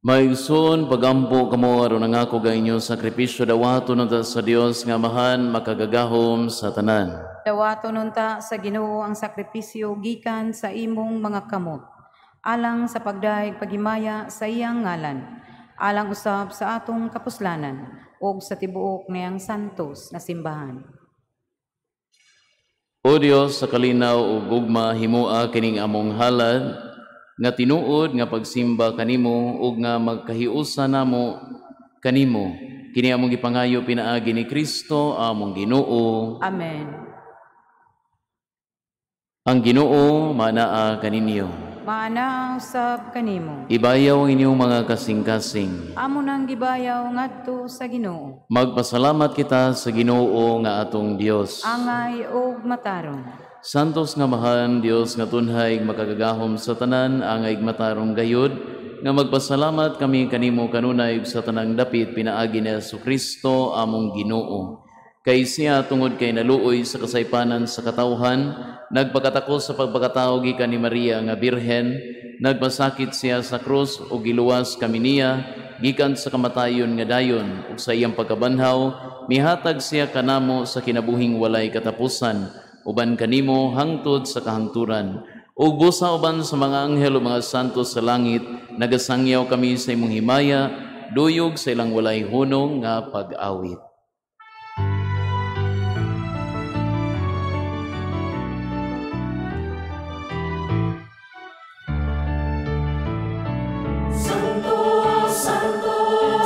Maigsoon, pagampo kamo aron nangako ga inyong sakripisyo dawaton unta sa Dios nga Amahan makagagahom sa tanan. Dawaton unta sa Ginoo ang sakripisyo gikan sa imong mga kamot, alang sa pagdayeg paghimaya sa iyang ngalan, alang usab sa atong kapuslanan ug sa tibuok niyang santos na simbahan. O Dios, sa kalinaw ug gugma himoa kining among halad nga tinuod nga pagsimba kanimo ug nga magkahiusa namo kanimo. Kini among gipangayo pinaagi ni Kristo among Ginoo. Amen. Ang Ginoo manaa kaninyo. Maanaa usab kanimo. Ibayaw ang inyong mga kasing-kasing. Amo nang gibayaw ngadto sa Ginoo. Magpasalamat kita sa Ginoo nga atong Dios. Angay og matarong. Santos nga Amahan, Dios nga tunhay makagagahom sa tanan, angay matarong gayud, nga magpasalamat kami kanimo kanunay sa tanang dapit pinaagi ni Jesucristo among Ginoo. Kay siya tungod kay naluoy sa kasaypanan sa katawhan, nagpakatako sa pagpakatao gikan ni Maria nga Birhen, nagpasakit siya sa krus ug giluwas kami niya gikan sa kamatayon nga dayon, ug sa iyang pagkabanhaw mihatag siya kanamo sa kinabuhing walay katapusan, uban kanimo hangtod sa kahangturan. Ug busa uban sa mga anghel ug mga santo sa langit, nagasangyaw kami sa imong himaya, duyog sa ilang walay hunong nga pag-awit. Santo, Santo,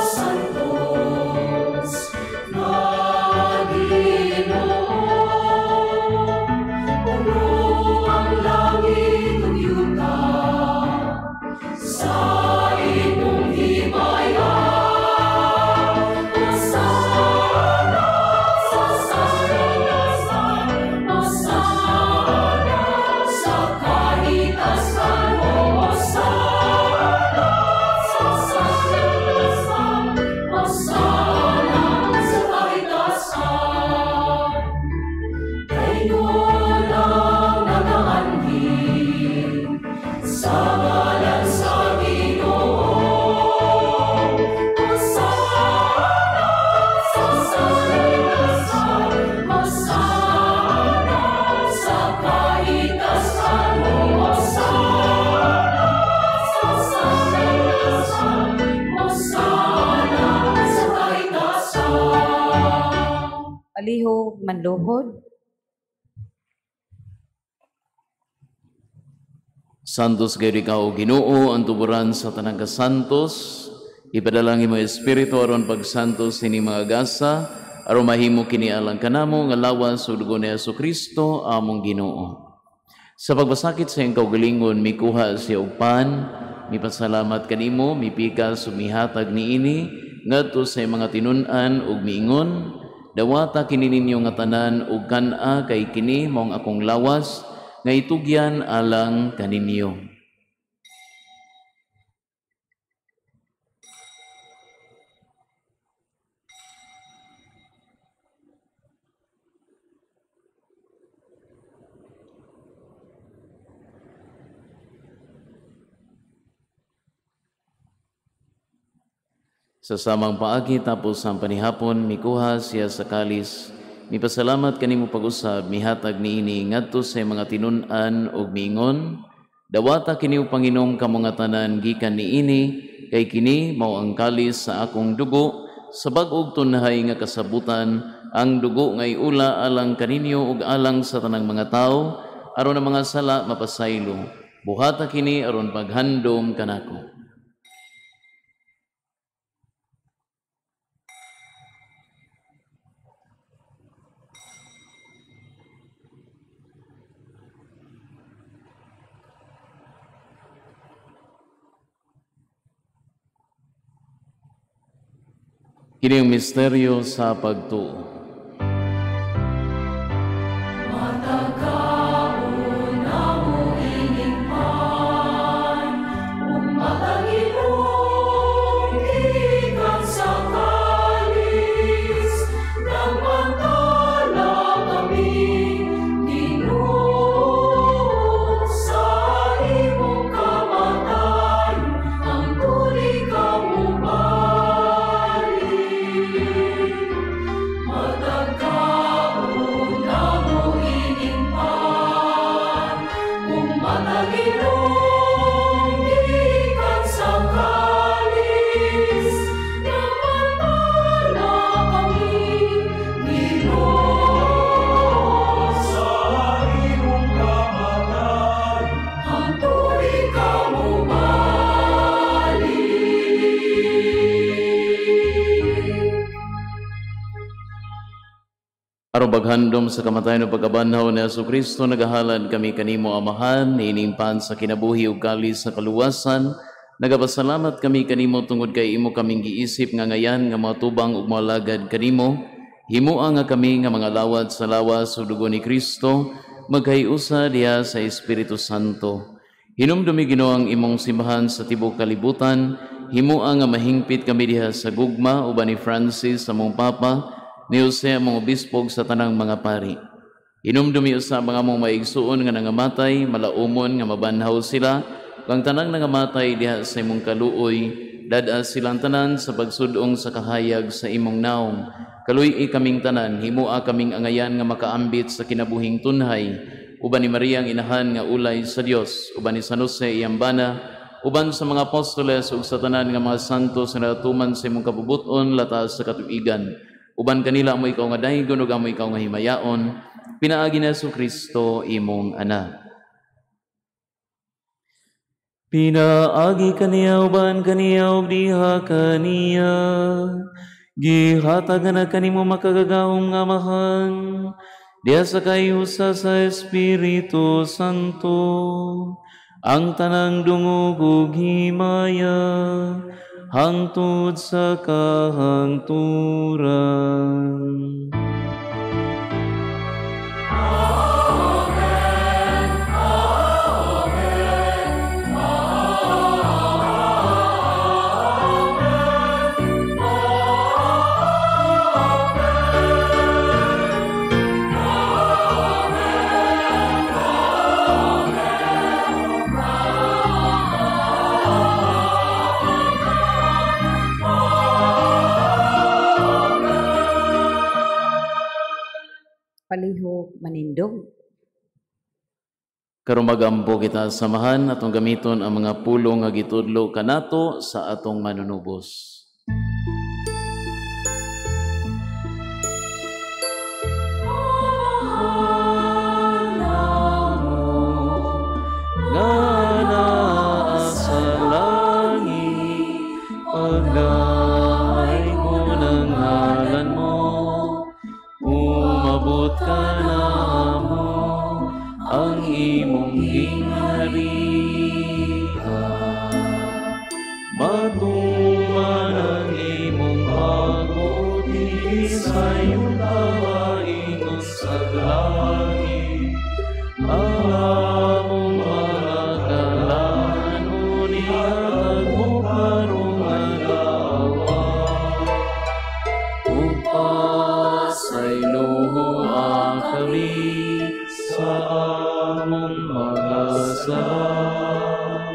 Santos, nga Ginoo, puno ang langit ug yuta sa imong himaya. Hosana sa kahitasan, Hosana sa kahitasan, Hosana sa kahitasan, Hosana sa kahitasan. Dayon ang nagaanhi sa ngalan sa Ginoo. Hosana sa kahitasan, Hosana sa kahitasan, Hosana sa kahitasan, Hosana sa kahitasan. Palihog manluhod. Santos gayud ikaw, Ginoo, ang tuburan sa tanang kasantos. Ipadalangin mo Espiritu aron pagsantos ini mga gasa, aron mahimo kini alang kanamo nga lawas ug dugo ni Hesukristo among Ginoo. Sa pagbasakit sa iyang kaugalingon, mikuha siya og pan, mipasalamat kanimo, mipikas ug mihatag niini ngadto sa iyang mga tinun-an ug miingon, dawata kini ninyo nga tanan ug kan-a kay kini maong akong lawas nga itugyan alang kaninyo. Sa samang paagi tapos ang panihapon, mikuha siya sa kalis, mipasalamat kanimo pag-usab, mihatag niini ngadto sa mga tinun-an ug miingon, dawata kini panginom kamo nga tanan gikan niini, kay kini mao ang kalis sa akong dugo, sa bag-ong tunhay nga kasabutan, ang dugo nga iula alang kaninyo ug alang sa tanang mga tawo, aron ang mga sala mapasaylo. Buhata kini aron paghandom kanako. Kini ang misteryo sa pagtuo. Aron paghandom sa kamatayon ug pagkabanhaw ni Hesukristo, nagahalad kami kanimo Amahan, niining pan sa kinabuhi ug kalis sa kaluwasan. Nagapasalamat kami kanimo tungod kay imo kaming giisip nga ngayan nga mga tubang ug moalagad kanimo. Himoa nga kami nga mga lawad sa lawas ug dugo ni Kristo, magkahiusa diha sa Espiritu Santo. Hinumdumi Ginoo ang imong simbahan sa tibuok kalibutan. Himoa nga mahingpit kami diha sa gugma uban ni Francis among Papa, ni Jose among obispo sa tanang mga pari. Hinumdumi usa mga among maigsuon nga nangamatay, malaumon nga mabanhaw sila, kang tanang nangamatay diha sa imong kaluoy, dad-a silang tanan sa pagsudong sa kahayag sa imong naong. Kaluy-i kaming tanan, himoa kaming angayan nga makaambit sa kinabuhing tunhay, uban ni Maria ang inahan nga ulay sa Dios, uban ni San Jose iyang bana, uban sa mga apostoles ug sa tanan nga mga santos nga natuman sa imong kabubuton latas sa katuigan. Uban kanila amo ikaw nga daygon ug amo ikaw nga himayaon, pinaagi ni Jesu-Kristo imong anak. Pinaagi kaniya uban kaniya ug diha kaniya, gihatag na kanimo makagagahom nga Amahan, diha sa kayusa sa Espiritu Santo, ang tanang dungog ug himaya hangtod sa kahangturan. Palihog manindog. Karon magampo kita samahan atong gamiton ang mga pulong nga gitudlo kanato sa atong manunubos. Nga naa sa langit, pagdaygon ang ngalan mo, umabot ka namo ang imong gingharian. Matuman ang imong pagbuot sa yuta ingon sa langit. Ang among mga kalanon ihatag mo karong adlaw. Upasayloa kami sa among mga sala,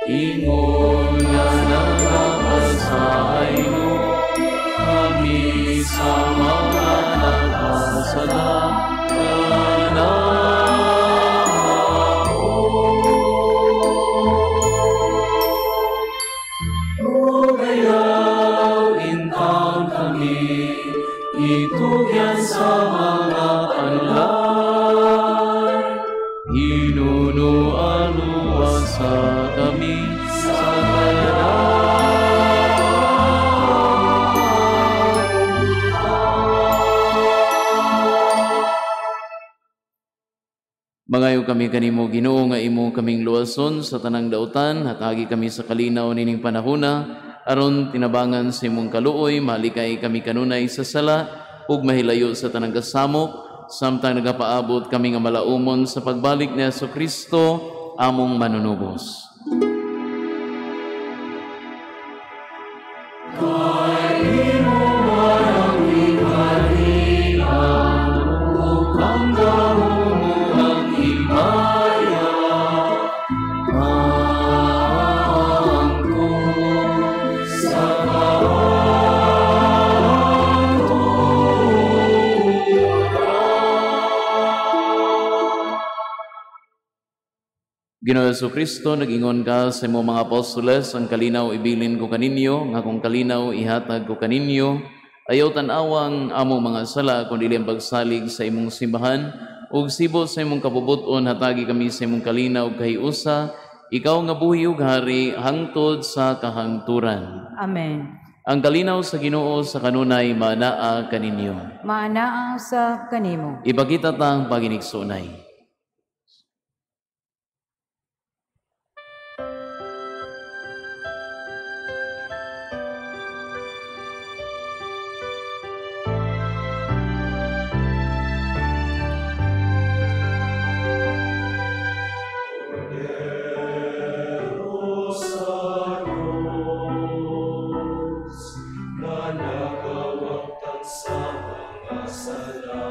ingon nga nagapasaylo kami sa mga nagkasala kanamo. Ug ayaw intawon kami itugyan sa mga panlay, hinunuan sa kami sa Mangayo kami kanimo Ginoo nga imo kaming luwason sa tanang dautan, hatagi kami sa kalinaw nining panahona aron tinabangan sa imong kaluoy, malikay kami kanunay sa sala ug mahilayo sa tanang kasamok, samtang nagapaabot kami nga malaumon sa pagbalik ni Jesu-Kristo among manunubos. Ginoo Jesu-Kristo, nag-ingon ka sa imong mga apostoles, ang kalinaw ibilin ko kaninyo, nga kung kalinaw ihatag ko kaninyo, ayaw tan-awang among mga sala, kun dili ang pagsalig sa imong simbahan, ug sibo sa imong kabubuton, hatagi kami sa imong kalinaw ug kahiusa, ikaw nga buhi ug hari hangtod sa kahangturan. Amen. Ang kalinaw sa Ginoo sa kanunay manaa kaninyo. Maanaa sa kanimo. Ipakita ta ang paginigsunay. Sa mga sala.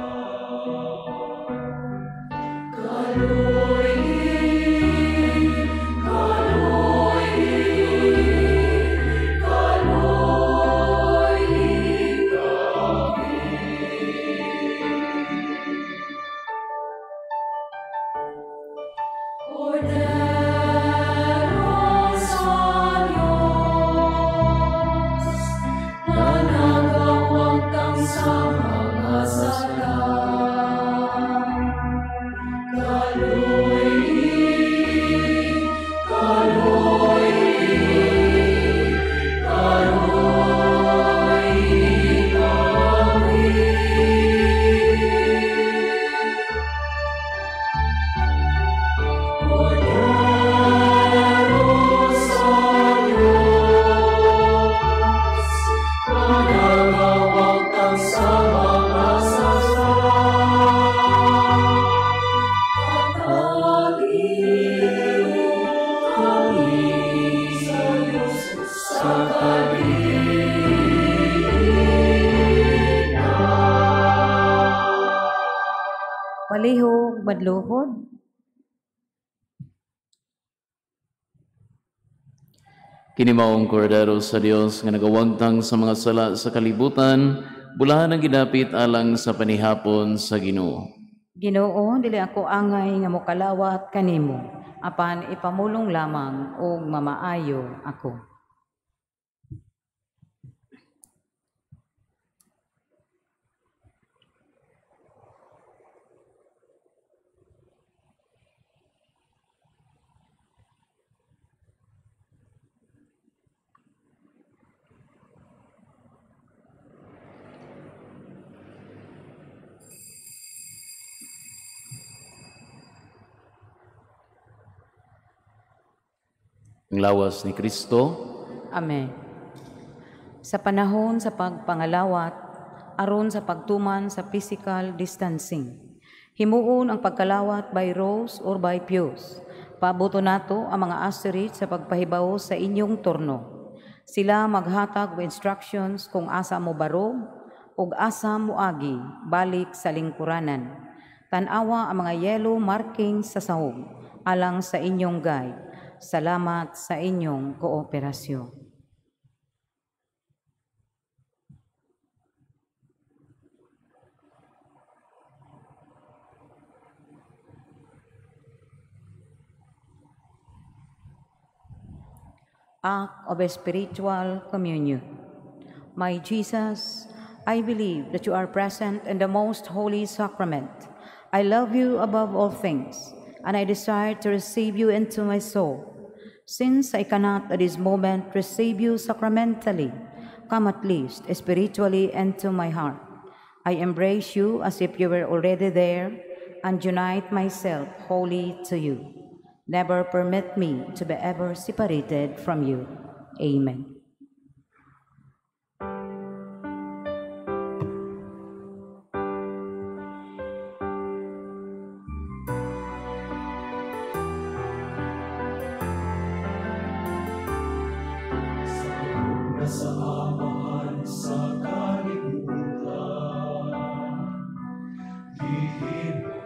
kalinaw. Palihog madluhod. Kini maong kordero sa Dios nga nagawagtang sa mga sala sa kalibutan, bulahan ang gidapit alang sa panihapon sa Ginoo. Ginoo, dili ako angay nga mokalawat kanimo, apan ipamulong lamang og mamaayo ako. Ang lawas ni Kristo. Amen. Sa panahon sa pagpangalawat, aron sa pagtuman sa physical distancing, himuon ang pagkalawat by rows or by pews. Pabuto nato ang mga asterisk sa pagpahibaw sa inyong turno. Sila maghatag og instructions kung asa mo barog ug asa moagi balik sa lingkuranan. Tan-awa ang mga yellow markings sa sahog alang sa inyong guide. Salamat sa inyong kooperasyon. Act of a spiritual communion. My Jesus, I believe that you are present in the most holy sacrament. I love you above all things, and I desire to receive you into my soul. Since I cannot at this moment receive you sacramentally, come at least spiritually into my heart. I embrace you as if you were already there and unite myself wholly to you. Never permit me to be ever separated from you. Amen. Sa amahan sa kalibutan, gihimo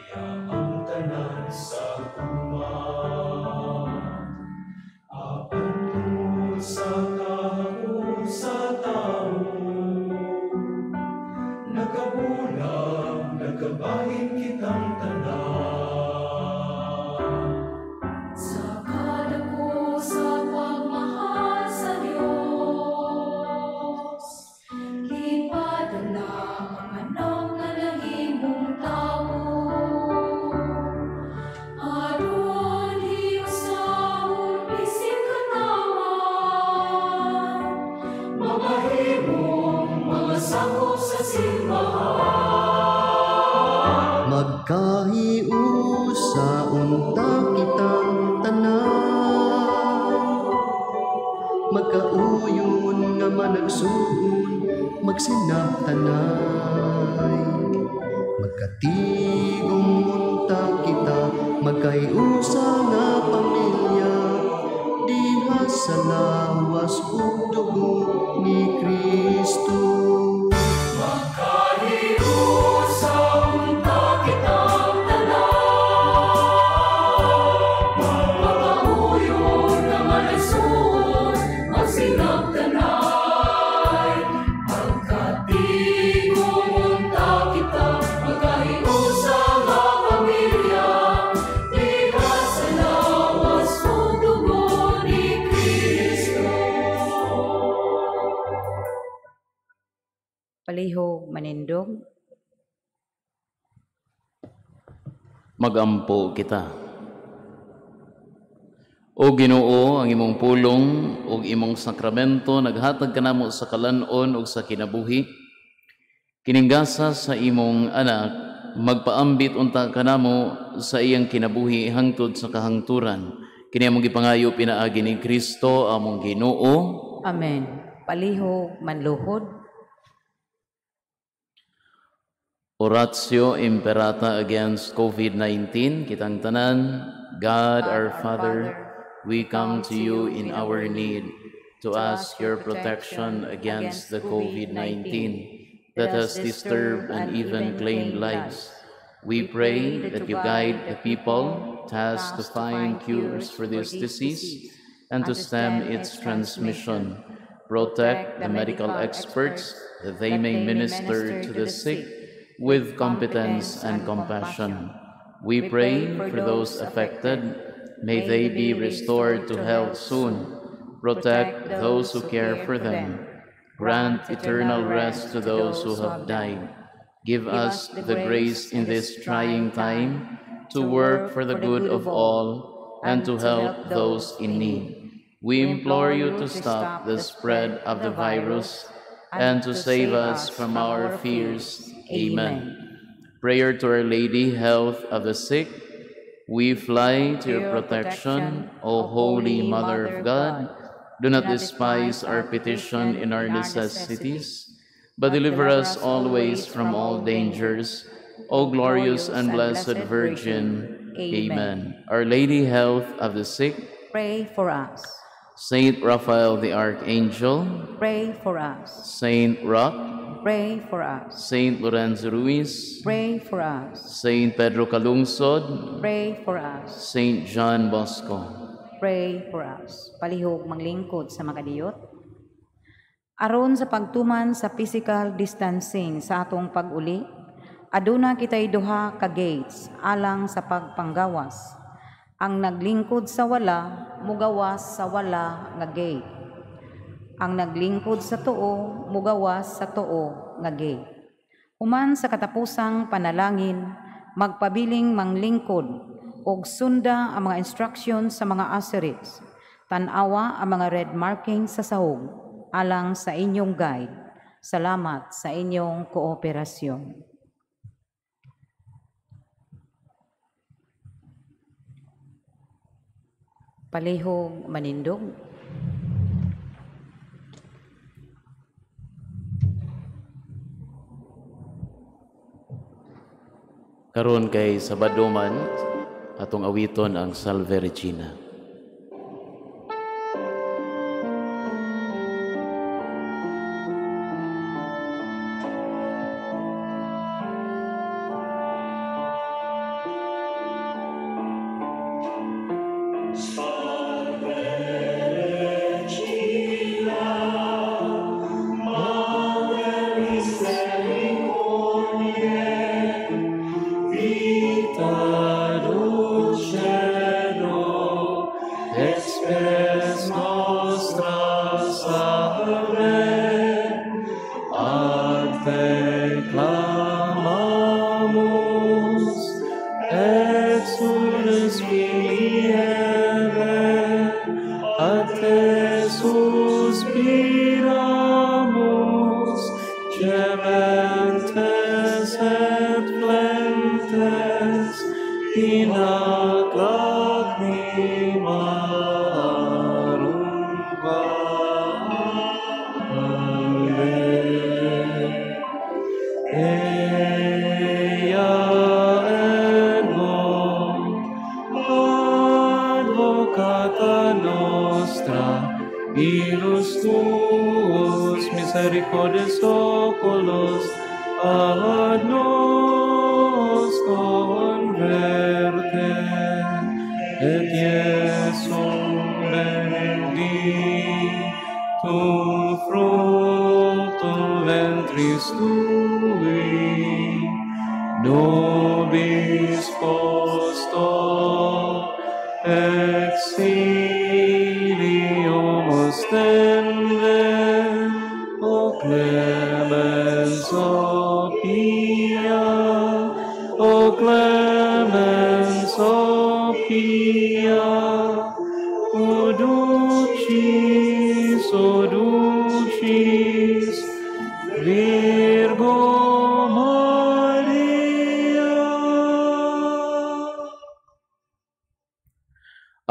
niya ang tanan sa uman. Apan tungod sa kahapon sa tao, nagkabulag, nagkabahin kitang tanan. Sa kadako sa pagmahal sa Dios, gipadala ang anak nga nahimong tawo, aron hiusahon bisig katawan, mamahimong mga sakop sa simbahan. Magkahiusa unta kitang tanan, magkauyon nga managsuon, magsinabtanay. Magkatigom unta kita, magkahiusa nga pamilya, diha sa lawas ug dugo ni Kristo. Magkahiusa unta kitang tanan, magkauyon nga managsuon, magsinabtanay. Magkatigom unta kita, magkahiusa nga pamilya, diha sa lawas ug dugo ni Kristo. Palihog manindog. Magampo kita. O Ginoo, ang imong pulong ug imong sakramento naghatag kanamo sa kalan-on ug sa kinabuhi. Kininggasa sa imong anak, magpaambit unta kanamo sa iyang kinabuhi hangtod sa kahangturan. Kini among gipangayo pinaagi ni Kristo among Ginoo. Amen. Palihog manluhod. Oratio Imperata against COVID-19, kitang tanan, God our Father, we come to you in our need. to ask your protection against the COVID-19 that has disturbed and even claimed lives. We pray that you guide the people tasked to find cures for this disease and to stem its transmission. Protect the medical experts that they may minister to the sick with competence and compassion. We pray for those affected. May they be restored to health soon. Protect those who care for them. Grant eternal rest to those who have died. Give us the grace in this trying time to work for the good of all and to help those in need. We implore you to stop the spread of the virus and to save us from our fears. Amen. Prayer to Our Lady, Health of the Sick. We fly to your protection, O Holy Mother of God. Do not despise our petition in our necessities, but deliver us always from all dangers, O glorious and blessed Virgin. Amen. Our Lady, Health of the Sick, pray for us. Saint Raphael the Archangel, pray for us. Saint Roch, pray for us. Saint Lorenzo Ruiz, pray for us. Saint Pedro Calungsod, pray for us. Saint John Bosco, pray for us. Palihog manglingkod sa makadiyot. Aron sa pagtuman sa physical distancing sa atong pag-uli, aduna kitay duha ka gates alang sa pagpanggawas. Ang naglingkod sa wala, mugawas sa wala nga gate. Ang naglingkod sa tuo, mugawas sa tuo nga gate. Human sa katapusang panalangin, magpabiling manglingkod og sunda ang mga instructions sa mga ushers. Tan-awa ang mga red markings sa sahog alang sa inyong guide. Salamat sa inyong kooperasyon. Palihog manindog. Karon kay Sabado man atong awiton ang Salve Regina.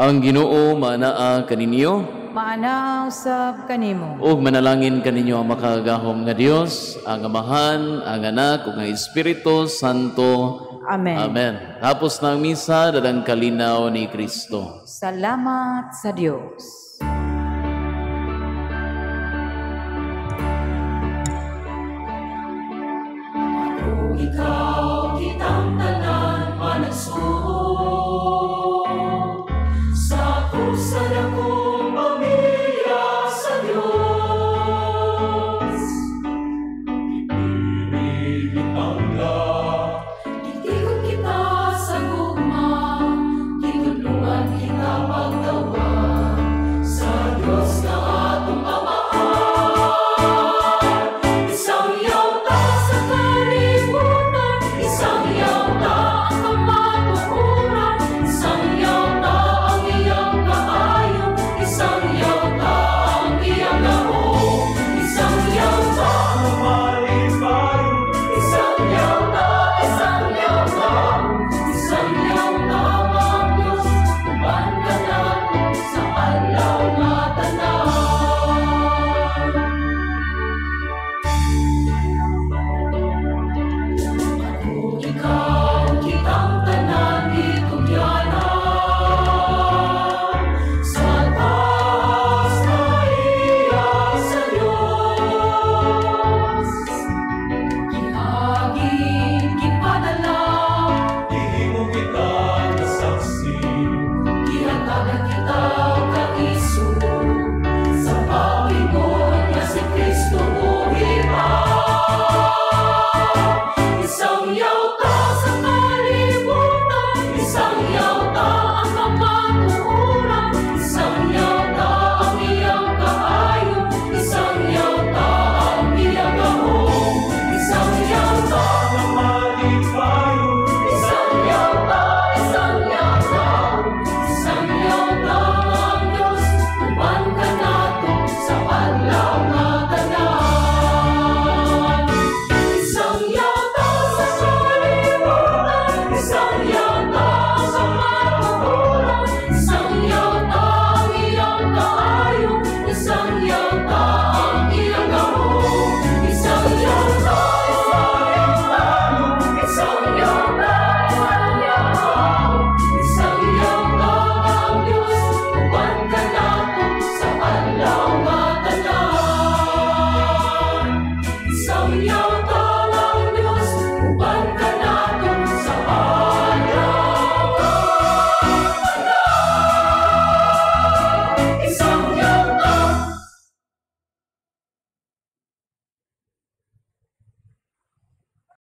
Ang Ginoo maanaa kaninyo, maanaa usab kanimo. Ug manalangin kaninyo ang makagagahom nga Dios, ang Amahan, ang Anak ug ang Espiritu Santo. Amen. Amen. Tapos na ang misa, dalang kalinaw ni Kristo. Salamat sa Dios.